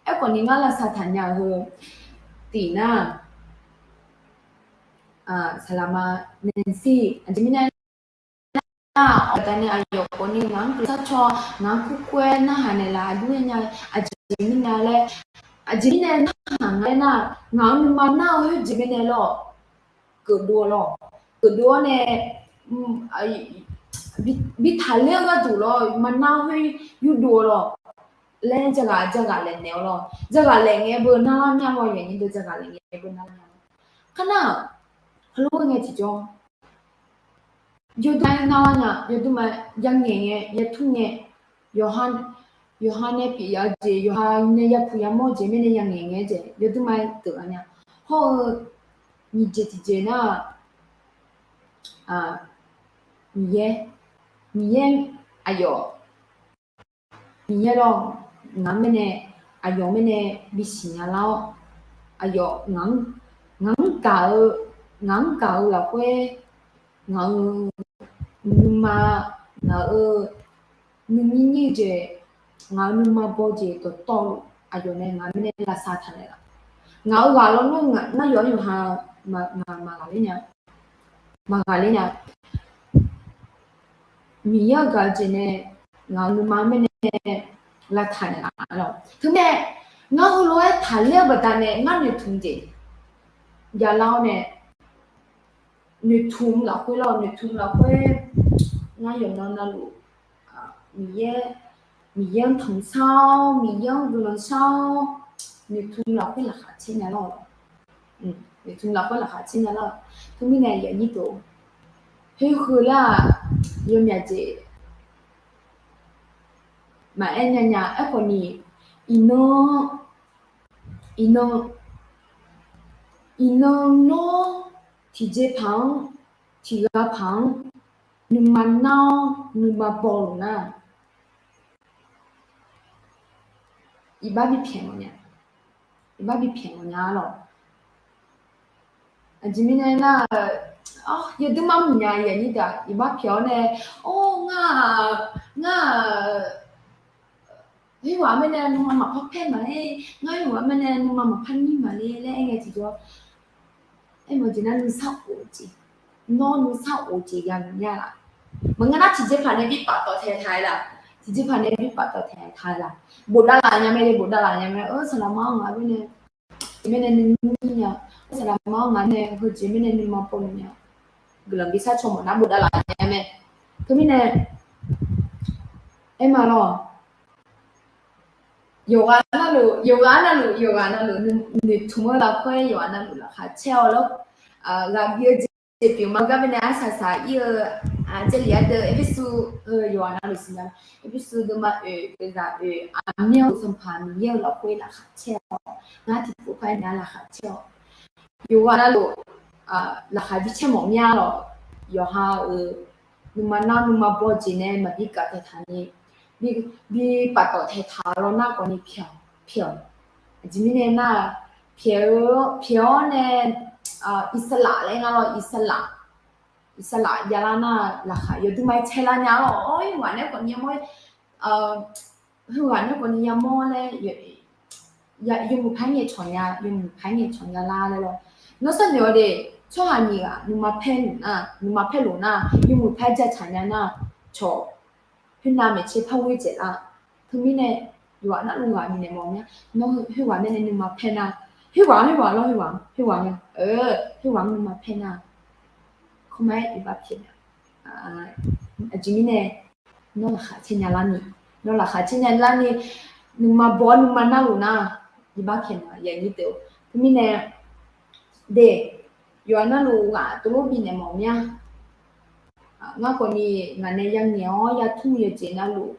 Aerkhawf ni ngar lavsav taq nya-eu heu tiq nar, saqlaqma Nancy aqjeq mirnae nar, awqdaq nae aqyawf khawf ni ngaq-anr guiqlanq sharcaw, ngaq-anr kurkur-aer narhaq naeqlaf aqjox-aer nya, aqjeq mirnae laer, aqjeq mirnae narhaq nga laer nar, ngaq-euq nuima nar-eu khoerjeq mirnae lawr, geufdov-eu lawr, geufdov-awr nae bi taqler-eu gharduq lawr, maqnar-eu khoer yurdov-eu lawr laer jaghaq jaghaq laeq naeq-awr lawr, jaghaq laeq ngae beu narlar mya lawr, yaqnyir deuq jaghaq laeq ngae beu narlar mya lawr. Kharnar-aq, heulof-aer ngae tiqjawr, yawdawr narlar nya, yawdawr ma yangaeq ngae, yatur ngae, yawqha, yawqha nae pyeuf ya-eu jeq, yawqha nae yapuq yamawr-eu jeq mirnae yangaeq ngae-aer jeq, yawdawr ma deuq-a nya. Hawr-eu nyiq jeq tiqjeq nar-aq, Miqyaer, Miqyaer aqyawf, Miqyaer lawr, ngaq-anr mirnae, aqyawf mirnae bisiq nya lar-awr, aqyawf ngaq-anr, ngaq-anr gaq-eu, ngaq-anr gaq-eu lafkhoer, ngaq-euq nuima, ngaq-euq nuinyir nyir-eu jeq, ngaq-euq nuima baw jeq dawqtawvluf aqyawf nae ngaq mirnae lavsav taq naeqlaf. Ngaq-euq ghaq lawnmr-eu ngaq nar yawqha yawqha maqghaqler nya. Maqghaqler nya. Miqyaer-euq gaq-eu jeq nae ngaq-euq nuima mirnae lavtaq naeqlaf lawq. Teumirnae ngar heulof-aer taqler-eu baqdanae ngar noeqtmq jeq javlar-awr nae, noeqtmq lafkhoer lawr, noeqtmq lafkhoer ngar yawqnan navluf Miqyaer, Miqyaer-anr tanqshar-awr, Miqyaer-anr guiqlanq shar-awr, noeqtmq lafkhoer laqkhaq caer nya lar-awq. Noeqtmq lafkhoer laqkhaq caer nya lar-awq. Teumirnae yaqnyir deuq, khoerheular-aq, yawmyaq jeq maqaer nya nya. Aerkhawf ni, iqnan, iqnan, iqnan nawr tiqjeqpaq-anr, tiqghaq paq-anr nuima nar-awr nuima baw-euq nar, iqbax bipyaeq mawf nya. Iqbax bipyaeq mawf nya lawq. Aqjeq mirnae nar, yawduir mar mq nya yaqnyir deuq-aq, iqbax pyaeq-awr nae, or, ngar-aq, ngar-aq, khoerghaq mirnae nuima maqpar paer maqler, ngar khoerghaq mirnae nuima maqpar nyir maqler laer aer ngae tiqjawr, aermawf jeq nar nuisar of-eu jeq, nawr nuisar of-eu jeq yamq nya laf. Maqngeur nar tiqjeqpaq nae bi paftawf taeq taq-aer laf, tiqjeqpaq nae bi paftawf taeq taq-aer laf, bofdav laf nya mae le, bofdav laf nya mae, saqlaqma-anr ngaq-anr nae jeq mirnae nuima nyir nya, saqlaqma-anr ngaq-anr nae heujeq mirnae nuima pawluf nya, guiqlanq bi sar caw mawf nar bofdav laf nya mae. Teumirnae aer ma lawr. Yawqghaq navluf, yawqghaq navluf, yawqghaq navluf noeqtmq-eu lafkhoer yawqghaq navluf laqkhaq caer-awq lawr. Ghaq bi-eu jeq pyeuf ma gar mirnae arsaq saq ir-eu, Jarlif ardeuv Erpersu, yawqghaq navluf siqnya, Erpersu deuvma oeq, deuvzaq oeq, aqmyanluf Sanqpaq Miqyaer-euq lafkhoer laqkhaq caer-awq. Ngar tiqpov par nar laqkhaq caer-awq. Yawqghaq navluf laqkhaq bi caer mawf mya lawq. Yawqha-euq nuima nar nuima baw-eu jeq nae maqbi gaq taeqtaq ni, bi paftawf taeqtaq law nar khawf ni pyaeq, pyaeq-awq. Aqjeq mirnae nar, pyaeq-eu, pyaeq-awr nae, iqsaqlaq laer ngar lawr, iqsaqlaq, iqsaqlaq javlar nar laqkhaq yawduima caerlar nya lawr. Or, khoerghaq nae khawf ni yamawr, khoerghaq nae khawf ni yamawr laer, yawmuiq par ngaeqcawq nya, yawmuiq par ngaeqcawq nya lar laer lawr. Nawr sharnoeq-awr de, tsawrhaq nyiq ghaq nuima paer luf nar, nuima paer luf nar, yawmuiq par jacaq nya nar, cawq, khoernav maeqtser par ghoer dzaeqlar. Teumirnae yawqghaq navluf ghaq bifnaeq mawf mya. Nawr khoerghaq mirnae nuima paer nar, khoerghaq, khoerghaq lawr, khoerghaq, khoerghaq-anr, khoerghaq-anr nuima paer nar, kawrma-aer iqbax pyaeq nya. Aqjeq mirnae nawr laqkhaq caer nya larni, nawr laqkhaq caer nya larni, nuima baw-awr nuima narluf nar, iqbax pyaeq nya yaqnyir deuq-or. Teumirnae de, yawqghaq navluf ghaq tov lof bifnaeq mawf mya. Ngar khawf ni ngaq nae yangaeq-awr yatmr yawjeq navluf,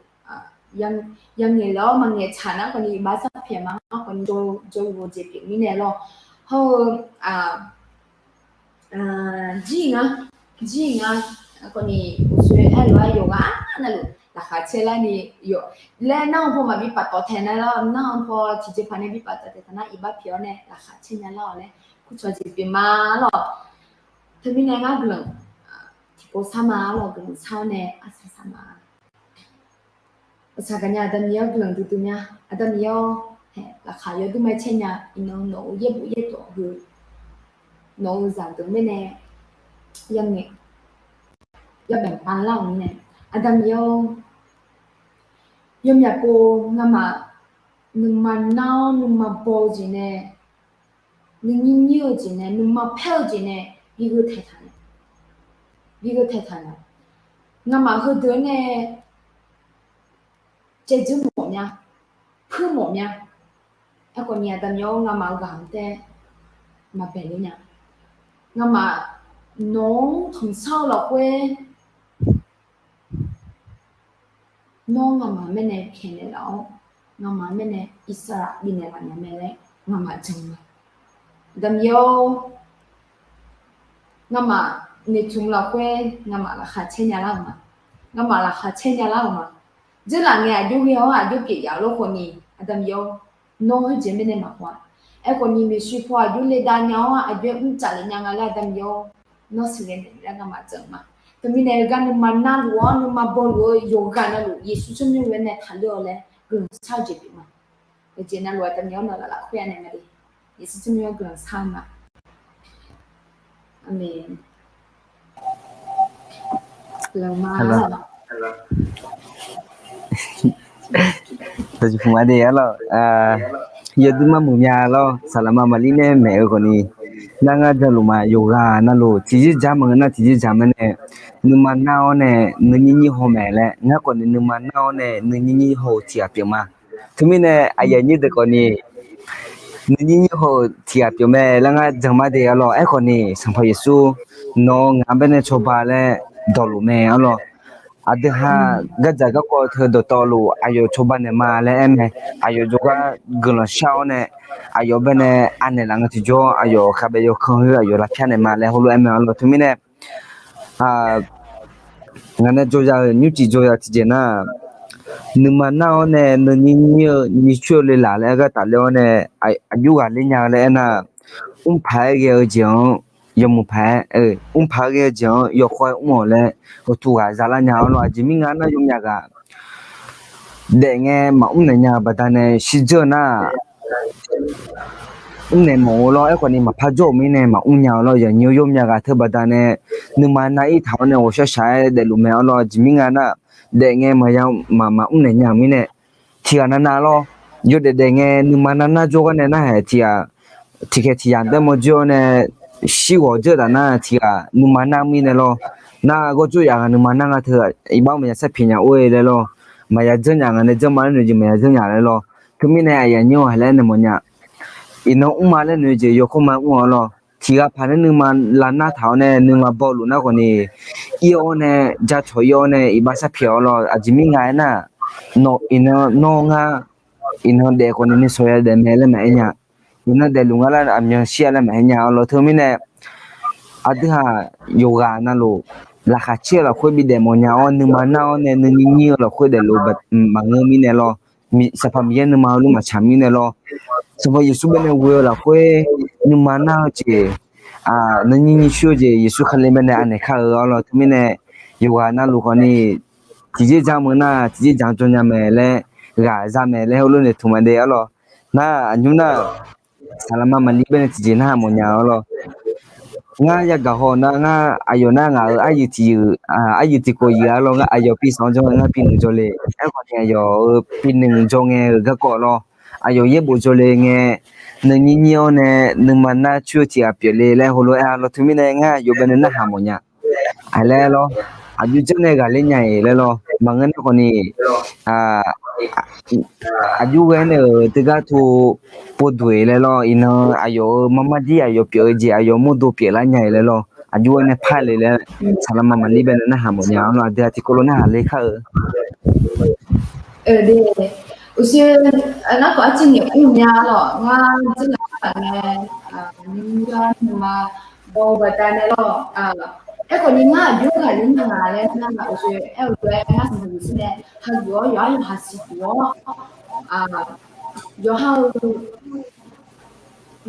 yangaeq lef-awr maqngaeq tsaq nar khawf ni iqbax sar pyaeq ma. Ngar khawf ni jawr-eu jeq pyeuf mirnae lawr. Hawr-eu, jir nga, jir nga. Khawf ni uqshoe aer lof-aer yawqghaq navluf laqkhaq caer larni, laer nar-anr paw maqbi paftawf taeq nar lar, nar-anr paw tiqjeqpaq nae bi paftawf taeqtaq nar iqbax pyaeq-awr nae laqkhaq caer nya lar-awq laer kurcawq jeq pyeuf ma lawq. Teumirnae ngar guiqlanq tiqpov sar ma lawq, guiqlanq sar-awr nae arsaq saq ma. Aqsaq gaqnya Aqda Miqyaer-awr guiqlanq duidui mya. Aqda Miqyaer-awr, laqkhaq yawduima caer nya, iqnan nawq-euq yaerbof yaerdawq heu, nawq-euq zaqdeuq mirnae yangaeq, yabaeq pavlar-euq mirnae, Aqda Miqyaer-awr, yawmyaq pov ngamaf nuima nar-awr nuima baw-eu jeq nae, nuinyir nyir-eu jeq nae, nuima paer-eu jeq nae bi gheu taeqtaq nya, bi gheu taeqtaq nya. Ngamaf heudeuq-anr nae caevdzeur mawf mya, puir mawf mya. Aerkhawf ni Aqda Miqyaer-awr, ngamaf-euq ghaq-anr taef maqbaeq ler nya. Ngamaf nawq-anr tanqshar-eu lafkhoer nawr ngamaf mirnae pyaeqnaeq laf-awr, ngamaf mirnae iqsaqlaq bifnaeq laf nya mae laer ngamaf jan ma. Aqda Miqyaer-awr, ngamaf noeqtmq lafkhoer ngamaf laqkhaq caer nya lar-euq ma. Ngamaf laqkhaq caer nya lar-euq ma. Dzeurlaf ngae aqjox ghae-awr aqjox pyeuf yaf-eu lawr khawf ni, Aqda Miqyaer-awr, nawr khoerjeq mirnae maqhaw-a. Aerkhawf ni maeqshi paw aqjox le dav nya-awr aqjox-aer mrcaf le nya nga laer Aqda Miqyaer-awr, nawr siqle naeq lar ngamaf jan ma. Teumirnae heugar nuima narluf-awr nuima bawluf-eu yawqghaq navluf Yeqsur tsawrmyanr lof-aer nae taqler-awq laer guiqlanq shar-eu jeq pyeuf ma. Heujeq navluf Aqda Miqyaer-awr, nawq laf lafkhoer-a naeq ma de. Yeqsur tsawrmyanr guiqlanq shar ma. Aqmeq. Dawqtsuif pmq-a de arlawr. Yawduir mar muiq nya lawr, saqlaqma maqlir nae maeq-eu khawfni, nar ngar jaluf ma yawqghaq navluf tiqjir ja maqngeur nar tiqjir ja mirnae, nuima nar-awr nae nuinyir nyir haw mae laer ngar khawfni nuima nar-awr nae nuinyir nyir haw-eu tiq ghaq pyeuf ma. Teumirnae aqyuif aqnyir deuq khawfni, nuinyir nyir haw-eu tiq ghaq pyeuf mae laer ngar jan mar de arlawr. Aerkhawfni Sanqpaq Yeqsur, nawq-eu ngaq-anr baenae cawba laer dawqluf mae arlawr. Aqdui ha gardzaq garkawv teu dawqtawvluf aqyawf cawba naeq ma laer aer mae. Aqyawf jawrgar guiqlanq shar-awr nae, aqyawf baenae anaeq laf nga tiqjawr aqyawf khavbae yawkan khoer aqyawf lavpyar naeq ma laer heulof-aer aer mae arlawr. Teumirnae ngaq nae jawrya-euq nymrcif jawrya tiqjeq nar, nuima nar-awr nae nuinyir nyir-eu nyir coer-eu le laf laer aer gar tafler-awr nae, aqjox ghaqler nya-eu laer aernar, mrpaq-aer ghae-eu jeq-anr yawmuiq paq-aer, mrpaq-aer ghae-eu jeq-anr yawkawr-aer mr-awq laer, heutuq ghaq zalar nya arlawr. Aqjeq mirnga nar yawmyaq ghaq daefngae maqmr naeq nya-eu baqdanae shirdzeur nar, mrnaeq mawf-eu lawr. Aerkhawfni maqpar jawr-euq mirnae maqmr nya-eu lawr. Yaqnyir yawmyaq ghaq teu baqdanae, nuima nar-ir taq-awr nae ghawqshaq shaq-aer daefluf mae arlawr. Aqjeq mirnga nar, daefngae maqya maqmaq mrnaeq nya-euq mirnae, tiq ghaq navnav lawr. Yawdaef daefngae nuima nar nar jawrgar nae narhaq tiqghaq, tiqkhaeq tiqyamq daer mawr jir-awr nae, shirghawq dzeur taf nar tiqghaq nuima nar mirnae lawr. Nar ghawrjawr yaf ghaq nuima nar nga teu, iqbax maqya sarpyaeq nya or-e laer lawr. Maqya dzeur nya ngaq nae dzeur ma laer noeq jeq maqya dzeur nya laer lawr. Teumirnae aqyuif aqnyir-awq haq laer nae mawfnya. Iqnan mr ma laer noeq jeq yawkawr ma mr-awq arlawr. Tiqghaq paq nae nuima lavnar taq-awr nae nuima bawluf nar khawfni, ir-awr nae, jacawq ir-awr nae iqbax sarpyaeq arlawr. Aqjeq mirnga aernar, nawq iqnan nawr ngar iqnan daef khawfni nuisawq ya daef mae laer maqaer nya. Iqnan daefluf nga laer aqmyan shir-a laer maqaer nya arlawr. Teumirnae aqdui haq yawqghaq navluf, laqkhaq caer-eu lafkhoer bidaef mawfnya-awr nuima nar-awr nae nuinyir nyir-eu lafkhoer daefluf maqngeur mirnae lawr. Sanqpaq Miqyaer nuima heulof maqtsaq mirnae lawr. Sanqpaq Yeqsur baenae ghoe-eu lafkhoer nuima nar-eu jeq, nuinyir nyir coer-eu jeq Yeqsur Kali baenae anaeq kar-eu arlawr. Teumirnae yawqghaq navluf khawfni, tiqjeq ja meuq nar tiqjeq ja jawr nya mae laer, ghaq za mae laer heulof noeqtmq ma de arlawr. Nar aqnymr nar, saqlaqma maqlir baenae tiqjeq narhaq mawfnya arlawr. Ngar yagaq haw nar ngar aqyawf nar ngaq-euq aryuif tiq yuf, aryuif tiq khof yuf arlawr. Ngar aqyawf pi sanq-anr jawr nga ngar pi nmq jawr le. Aerkhawfni aqyawf-euq pi nmq jawr ngae-euq garkawv lawr, aqyawf yaerbof jawr le ngae, nuinyir nyir-awr nae nuima nar coer-eu tiq ghaq pyeufle laer heulof-aer arlawr. Teumirnae ngar aqyawf baenae narhaq mawfnya. Aqlaer lawr, aqjox janr nae ghaqler nya-iq laer lawr. Maqngeur nar khawfni, aqjox ghae nae-euq teugar tu povduq-iq laer lawr. Iqnan aqyawf-euq marmar dir aqyawf pyeuf-eu jeq aqyawf mawrdo pyeuflar nya-iq laer lawr. Aqjox ghae nae par le laer, saqlaqma maqlir baenae narhaq mawfnya arlawr. Aqdui aqtiq kov lof narhaq le kar-eu. Uqshoe, ngar khawf arciv naeq mrnya lawr. Ngar dzeur laf-aq nae, nymr yar nuima baw-eu baqdanae lawr. Aerkhawfni ngar aqjox ghaqler nya nga laer nar, uqshoe aer-eu lof-aer ngar Sanqpaq Yeqsur nae hageuf-awr yawqha yawqha siqduq-awr, yawqha-euq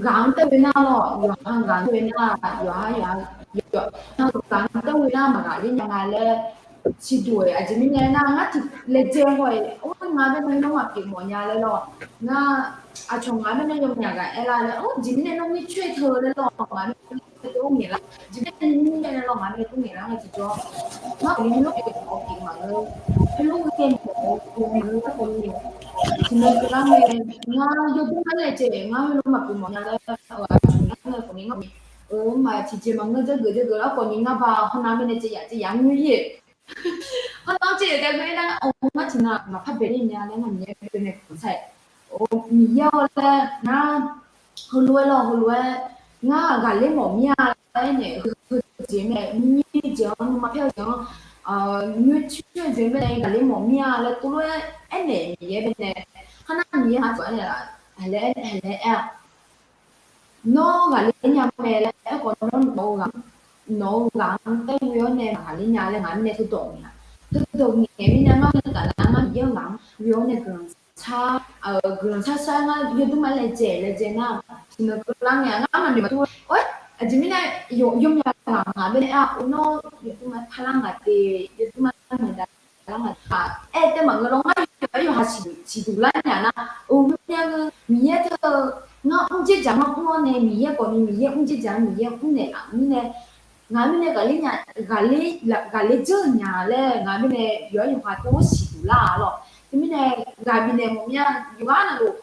ghaq-anr teuv-eu nar lawr, yawqha ghaq-anr teuv-eu nar, yawqha yawqha, yawqha-euq ghaq-anr teuv-eu nar maqghaqler nya nga laer siqduq-eu. Aqjeq mirnae nar ngar tiq laejae haw-iq, or, ngar baenae nawr maqpyeuf mawfnya laer lawr. Ngar aqcawq ngaq-anr baenae yawmyaq ghaq aerlar laer, or, aqjeq mirnae nawr mircoer teu laer lawr, ngaq mircoer teu or ngaeqlar, aqjeq mirnae ni mirnae laer lawr, ngaq mirnae tov ngaeqlar ngae tiqjawr. Ngar khawfni heulof-aer pyeuf mawf-eu pyeuf maqngeur, heulof-aer ghae mawf-eu ghae maqngeur, ngar khawfni tiqnan keuvlar ngae, ngar yawdur mar laejae ngar heulof maqpyeuf mawfnya laer, aqcawq ngaq-anr baenae khawfni ngar, maqya tiqjeq maqngeur dzeur geuf dzeur geuf lar khawfni ngar ba hawnar baenae caev yaf caev yaf ngar-ir-eu. Hawnar-anr caev yaf caev ghae nar, or, ngar tiqnan maqpar baeqler nya laer ngar Miqyaer baenae guiqlanq shar-iq. Or, Miqyaer-or laer ngar heulof-aer lawr, heulof-aer ngar ghaqler mawf mir-a laer nae, heujeq mae, mirnyir jeq-anr nuima paer-eu jeq-anr, nymr coer-eu jeq mae, ghaqler mawf mir-a laer tov lof-aer aernaeq Miqyaer baenae, kharnar Miqyaer haq tawq aernaeq laf, haqlaer aer-a. Nawr ghaqler nya mae laer aerkhawf nawr nawq-eu ghaq, nawq-eu ghaq-anr tae ghoe-awr nae maqghaqler nya laer ngaq mirnae teudawq ngaeq-a. Teudawq ngaeq mirnae ngar nar taflar ngar Miqyaer-eu ghaq-anr ghoe-awr nae guiqlanq shar, guiqlanq shar shar ngar yawdur mar laejae laejae nar, tiqnan keuvlar ngae ngar maqnoeq maqtur. Or, aqjeq mirnae yawmyaq ghaq ngaq baenae aer-a, or, nawr yawdur mar parlar ngaq te, yawdur mar ngaeq dav lar ngaq, aer tae maqngeur lawr. Ngar yawqha yawqha siqduq lar nya nar, or, yawmyaq-eu Miqyaer teu ngar mrjer jaq ngar mr Miqyaer khawfni Miqyaer mr dzerdzaq-anr Miqyaer mrnaeq laf-eu mirnae, ngaq mirnae ghaqler nya, ghaqler dzeur nya laer ngaq mirnae yawqha yawqha tov-aer siqduq lar-a lawq. Teumirnae ghaq bifnaeq mawf mir-a, yawqghaq navluf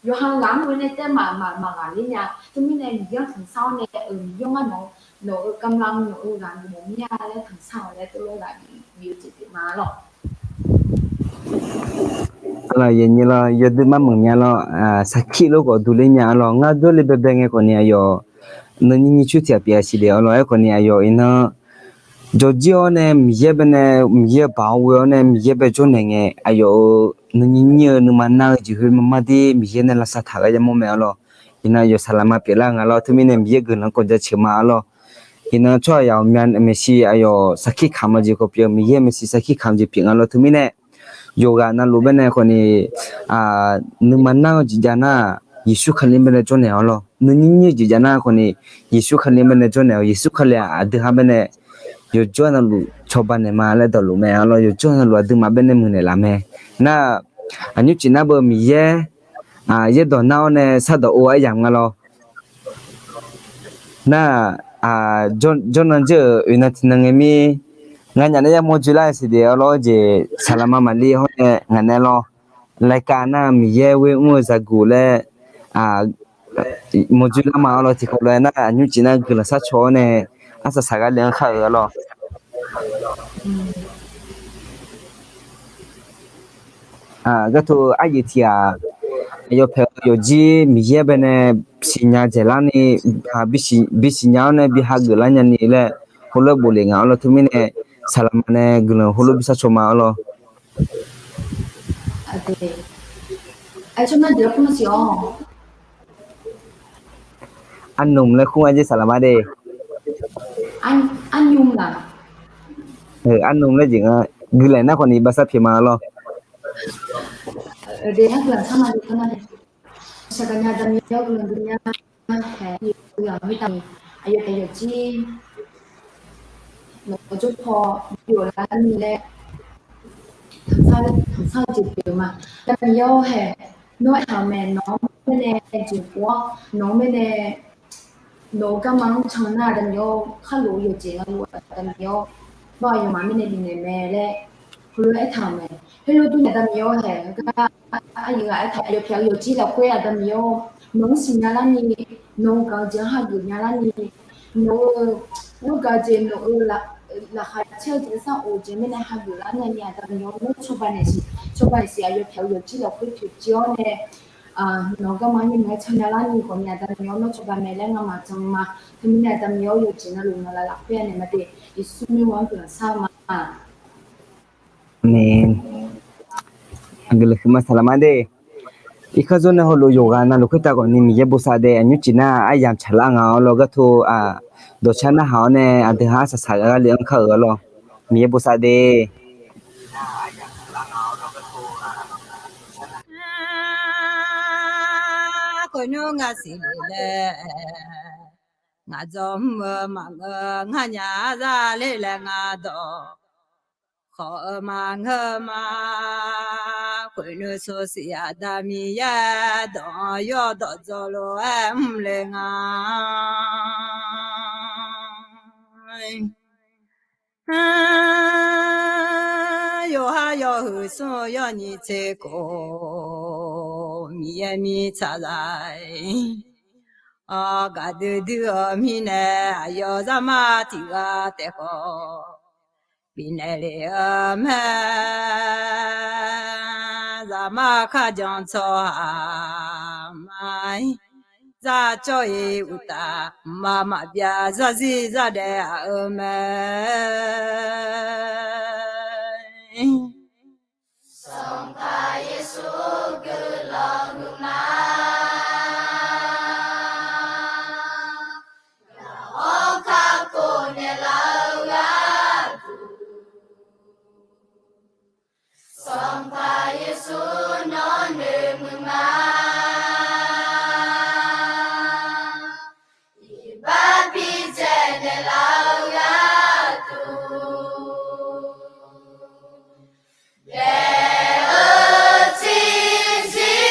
yawqha ghaq-anr mawf-eu nae taef maqmaq maqghaqler nya. Teumirnae Miqyaer-anr tanqsar-awr nae-euq Miqyaer-anr nawq-eu กำลัง nawq-eu ghaq nawq mawf mir-a laer tanqsar-awq laer tov lof ghaq bif-eu jeq pyeuf ma lawq. Yawdui mar meuq nya lawr, sarkir lof khawf duq ler nya-a lawq. Ngar jawrle baebae ngae khawfni aqyawf, nuinyir nyir coer tiq ghaq pyeuf-a siq de-a lawq. Aerkhawfni aqyawf iqnan jawrjir-awr nae Miqyaer bae nae, Miqyaer baq-awr ghoe-awr nae Miqyaer bae jawrnaeq ngae aqyawf-euq nuinyir nyir-eu nuima nar-eu jeq khoer mar mar dir Miqyaer nae lavsav taq-eu yamawr mae-a lawq. Iqnan aqyawf saqlaqma pyeuflar nga lawr. Teumirnae Miqyaer guiqlanq kawv jaceuq ma-a lawq. Iqnan tsawrhaq yaq-awq mya maeqshi aqyawf sarkir kamq-eu jeq khawf pyeuf, Miqyaer maeqshi sarkir kamq jeq pyeuf nga lawr. Teumirnae yawqghaq navluf bae nae khawfni nuima nar-eu jeq jav nar-aq, Yeqsur Kali bae nae jawrnaeq-awr lawr. Nuinyir nyir-eu jeq jav nar khawfni Yeqsur Kali bae nae jawrnaeq-awr, Yeqsur Kali-aq aqdui ha bae nae yawqjawr navluf cawba naeq ma laer dawqluf mae-a lawr. Yawqjawr navluf aqduimaf bae nae muiqnaeq laf mae. Nar-aq, aqnymr cif nar beu Miqyaer yaerdawq nar-awr nae sardawq or aryamq nga lawr. Nar-aq, jawrnan jir-euq oeqnan tiqnan ngae mir, nganyaf nae yar mawrjoe lar-eu siq de-a lawr. Jeq saqlaqma maqli hawr nae ngaq nae lawr, laika nar-aq Miqyaer ghoer mr-eu zaqguq laer mawrjoe lar ma-a lawr. Tiqkawv lof-aer nar-aq, aqnymr cif nar guiqlanq sharcaw-awr nae arsaq saqghar le-anr kar-eu-a lawr. Gharduq aryaef tiq ghaq, aqyawf paeq-eu yawqjir Miqyaer bae nae siqnya dzaeqlar ni, bisiq nya-awr nae bi hageuf lar nyani laer heulof-aer bof lef nga-awr lawr. Teumirnae saqlaqma nae guiqlanq heulof bi sharcaw ma-a lawr. Arnmq laer kur-a jeq saqlaqma de. Arnmq laer jeq nga, guiqlanq nar khawfni baqsar pyeuf ma-a lawr. Aqyawf taef yawqjir nawq-eu jawrpaw bi yawf lar ni laer tanqsar-eu jeq pyeuf ma. Aqda Miqyaer-awr hae, nawr aertaq-euq mae, nawq-anr mirnae jeq pov-awr nawq-anr mirnae nawq-eu garma-anr can nar Aqda Miqyaer-awr, khar lof-eu yawqjeq navluf Aqda Miqyaer-awr, bar aqyawfmaf mirnae bifnaeq mae laer heulof-aer aertaq-euq mae. Khoerlof durni Aqda Miqyaer-awr hae, heugar aryaef ghaq aertaq aqyawf pyaeq-eu yawqjir lafkhoer Aqda Miqyaer-awr, nawq-anr siqnya larni, nawq-eu gaq-eu jeq-anr hageuf nya larni, nawq-eu ghoer gaq-eu jeq nawq-eu laqkhaq caer-eu jeq sar of-eu jeq mirnae hageuf lar nyani Aqda Miqyaer-awr, nawr cawba naeqsiq, cawba naeqsiq aqyawf pyaeq-eu yawqjir lafkhoer toeqciv-awr nae nawq-eu garma-anr mirnae-aer can nya larni khawfni Aqda Miqyaer-awr, nawr cawba mae laer ngamaf jan ma. Teumirnae Aqda Miqyaer-awr, yawqjeq navluf naqlaf lafkhoer naeq ma de. Yeqsur mirnae-anr guiqlanq shar ma. Aqmeq. Guiqlanq huiqma saqlaqma de. Irkanr zor nae heulof yawqghaq navluf khoertav khawfni Miqyaer bosav de. Aqnymr cif nar aryamq tsaqlar nga-awr lawr, gharduq dawqcar narhaq-awr nae aqdui ha arsaq saqghar le-anr kar-euq-a lawr. Miqyaer bosav de. Khoernymr nga siqle laer, ngaq dzawr mr-eu maqngeur, ngar nya za ler laer ngar dawq khawf-eu maqngeur ma. Khoernymr sosiq Aqda Miqyaer dawq-anr yawdawq dzaw lof-aer mr le nga. Yawqha yawhuiq smr-eu yawnyiq tser khof, Miqyaer mirtsaq zaq-aer gaqdui dui-eu mirnae, aqyawf zaqmar tiq ghaq taef khawf bifnaeq lef-eu mae. Zaqmar kharjan tsawrhaq ma-ir, zar cawv-ir uqtaf, mqmaq maqbyav zarzir zardaef aq-eu mae. Sanqpaq Yeqsur guiqlanq huiqma. Gaq-awr kakhof naeqlaf-eu gharduq, Sanqpaq Yeqsur nawr noeqmuiq ma. Iqbax bidzaeq naeqlaf-eu gharduq, daef-eu tiqzir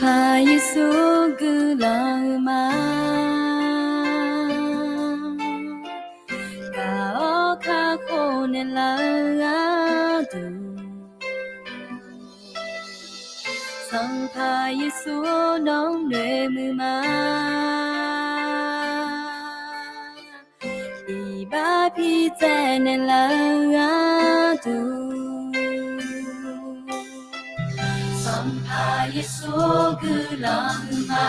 Sanqpaq Yeqsur guiqlanq-eu ma. Gaq-awr kakhof naeqlaf-eu gharduq, Sanqpaq Yeqsur nawq-anr noeqmuiq ma. Iqbax pitsaev naeqlaf-eu gharduq, Sanqpaq Yeqsur guiqlanq-eu ma.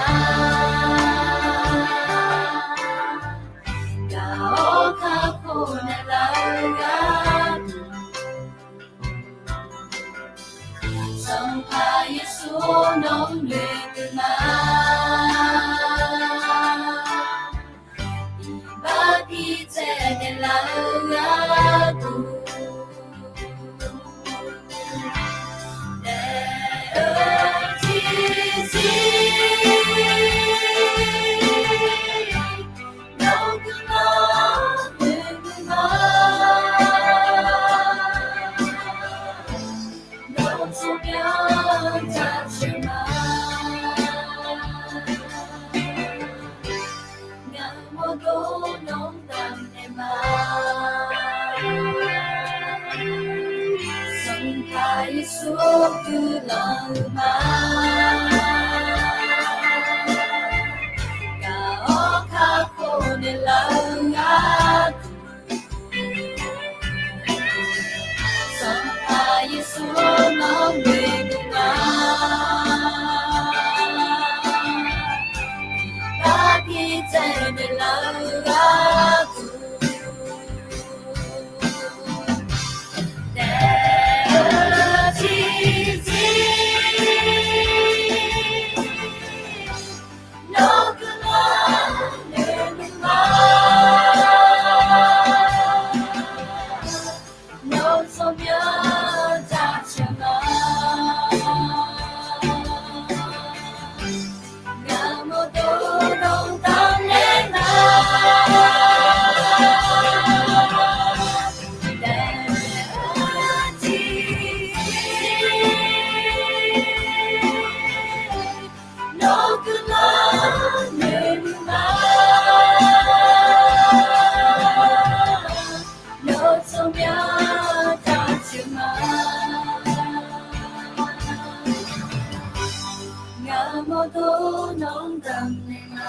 Gaq-awr kakhof naeqlaf-eu gharduq, Sanqpaq Yeqsur nawq-anr noeqmuiq ma. Iqbax pitsaev naeqlaf-eu gharduq, daef-eu tiqzir nawr guiqlanq noeqmuiq ma. Nawr tsawrmyanr jaceuq ma. Ngaq mawrdo nawq-anr damnaeq ma. Sanqpaq Yeqsur guiqlanq-eu ma. Gaq-awr kakhof naeqlaf-eu gharduq, Sanqpaq Yeqsur nawq-anr noeqmuiq ma. Iqbax pitsaev naeqlaf-eu gharduq, daef-eu tiqzir nawr guiqlanq noeqmuiq ma. Nawr tsawrmyanr jaceuq ma. Ngaq mawrdo nawq-anr damnaeq ma. Daef-eu tiqzir nawr guiqlanq noeqmuiq ma. Nawr tsawrmyanr jaceuq ma. Ngaq mawrdo nawq-anr damnaeq ma.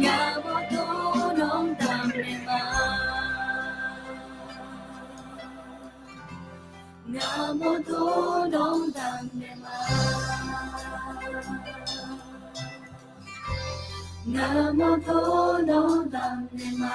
Ngaq mawrdo nawq-anr damnaeq ma. Ngaq mawrdo nawq-anr damnaeq ma. Ngaq mawrdo nawq-anr damnaeq ma.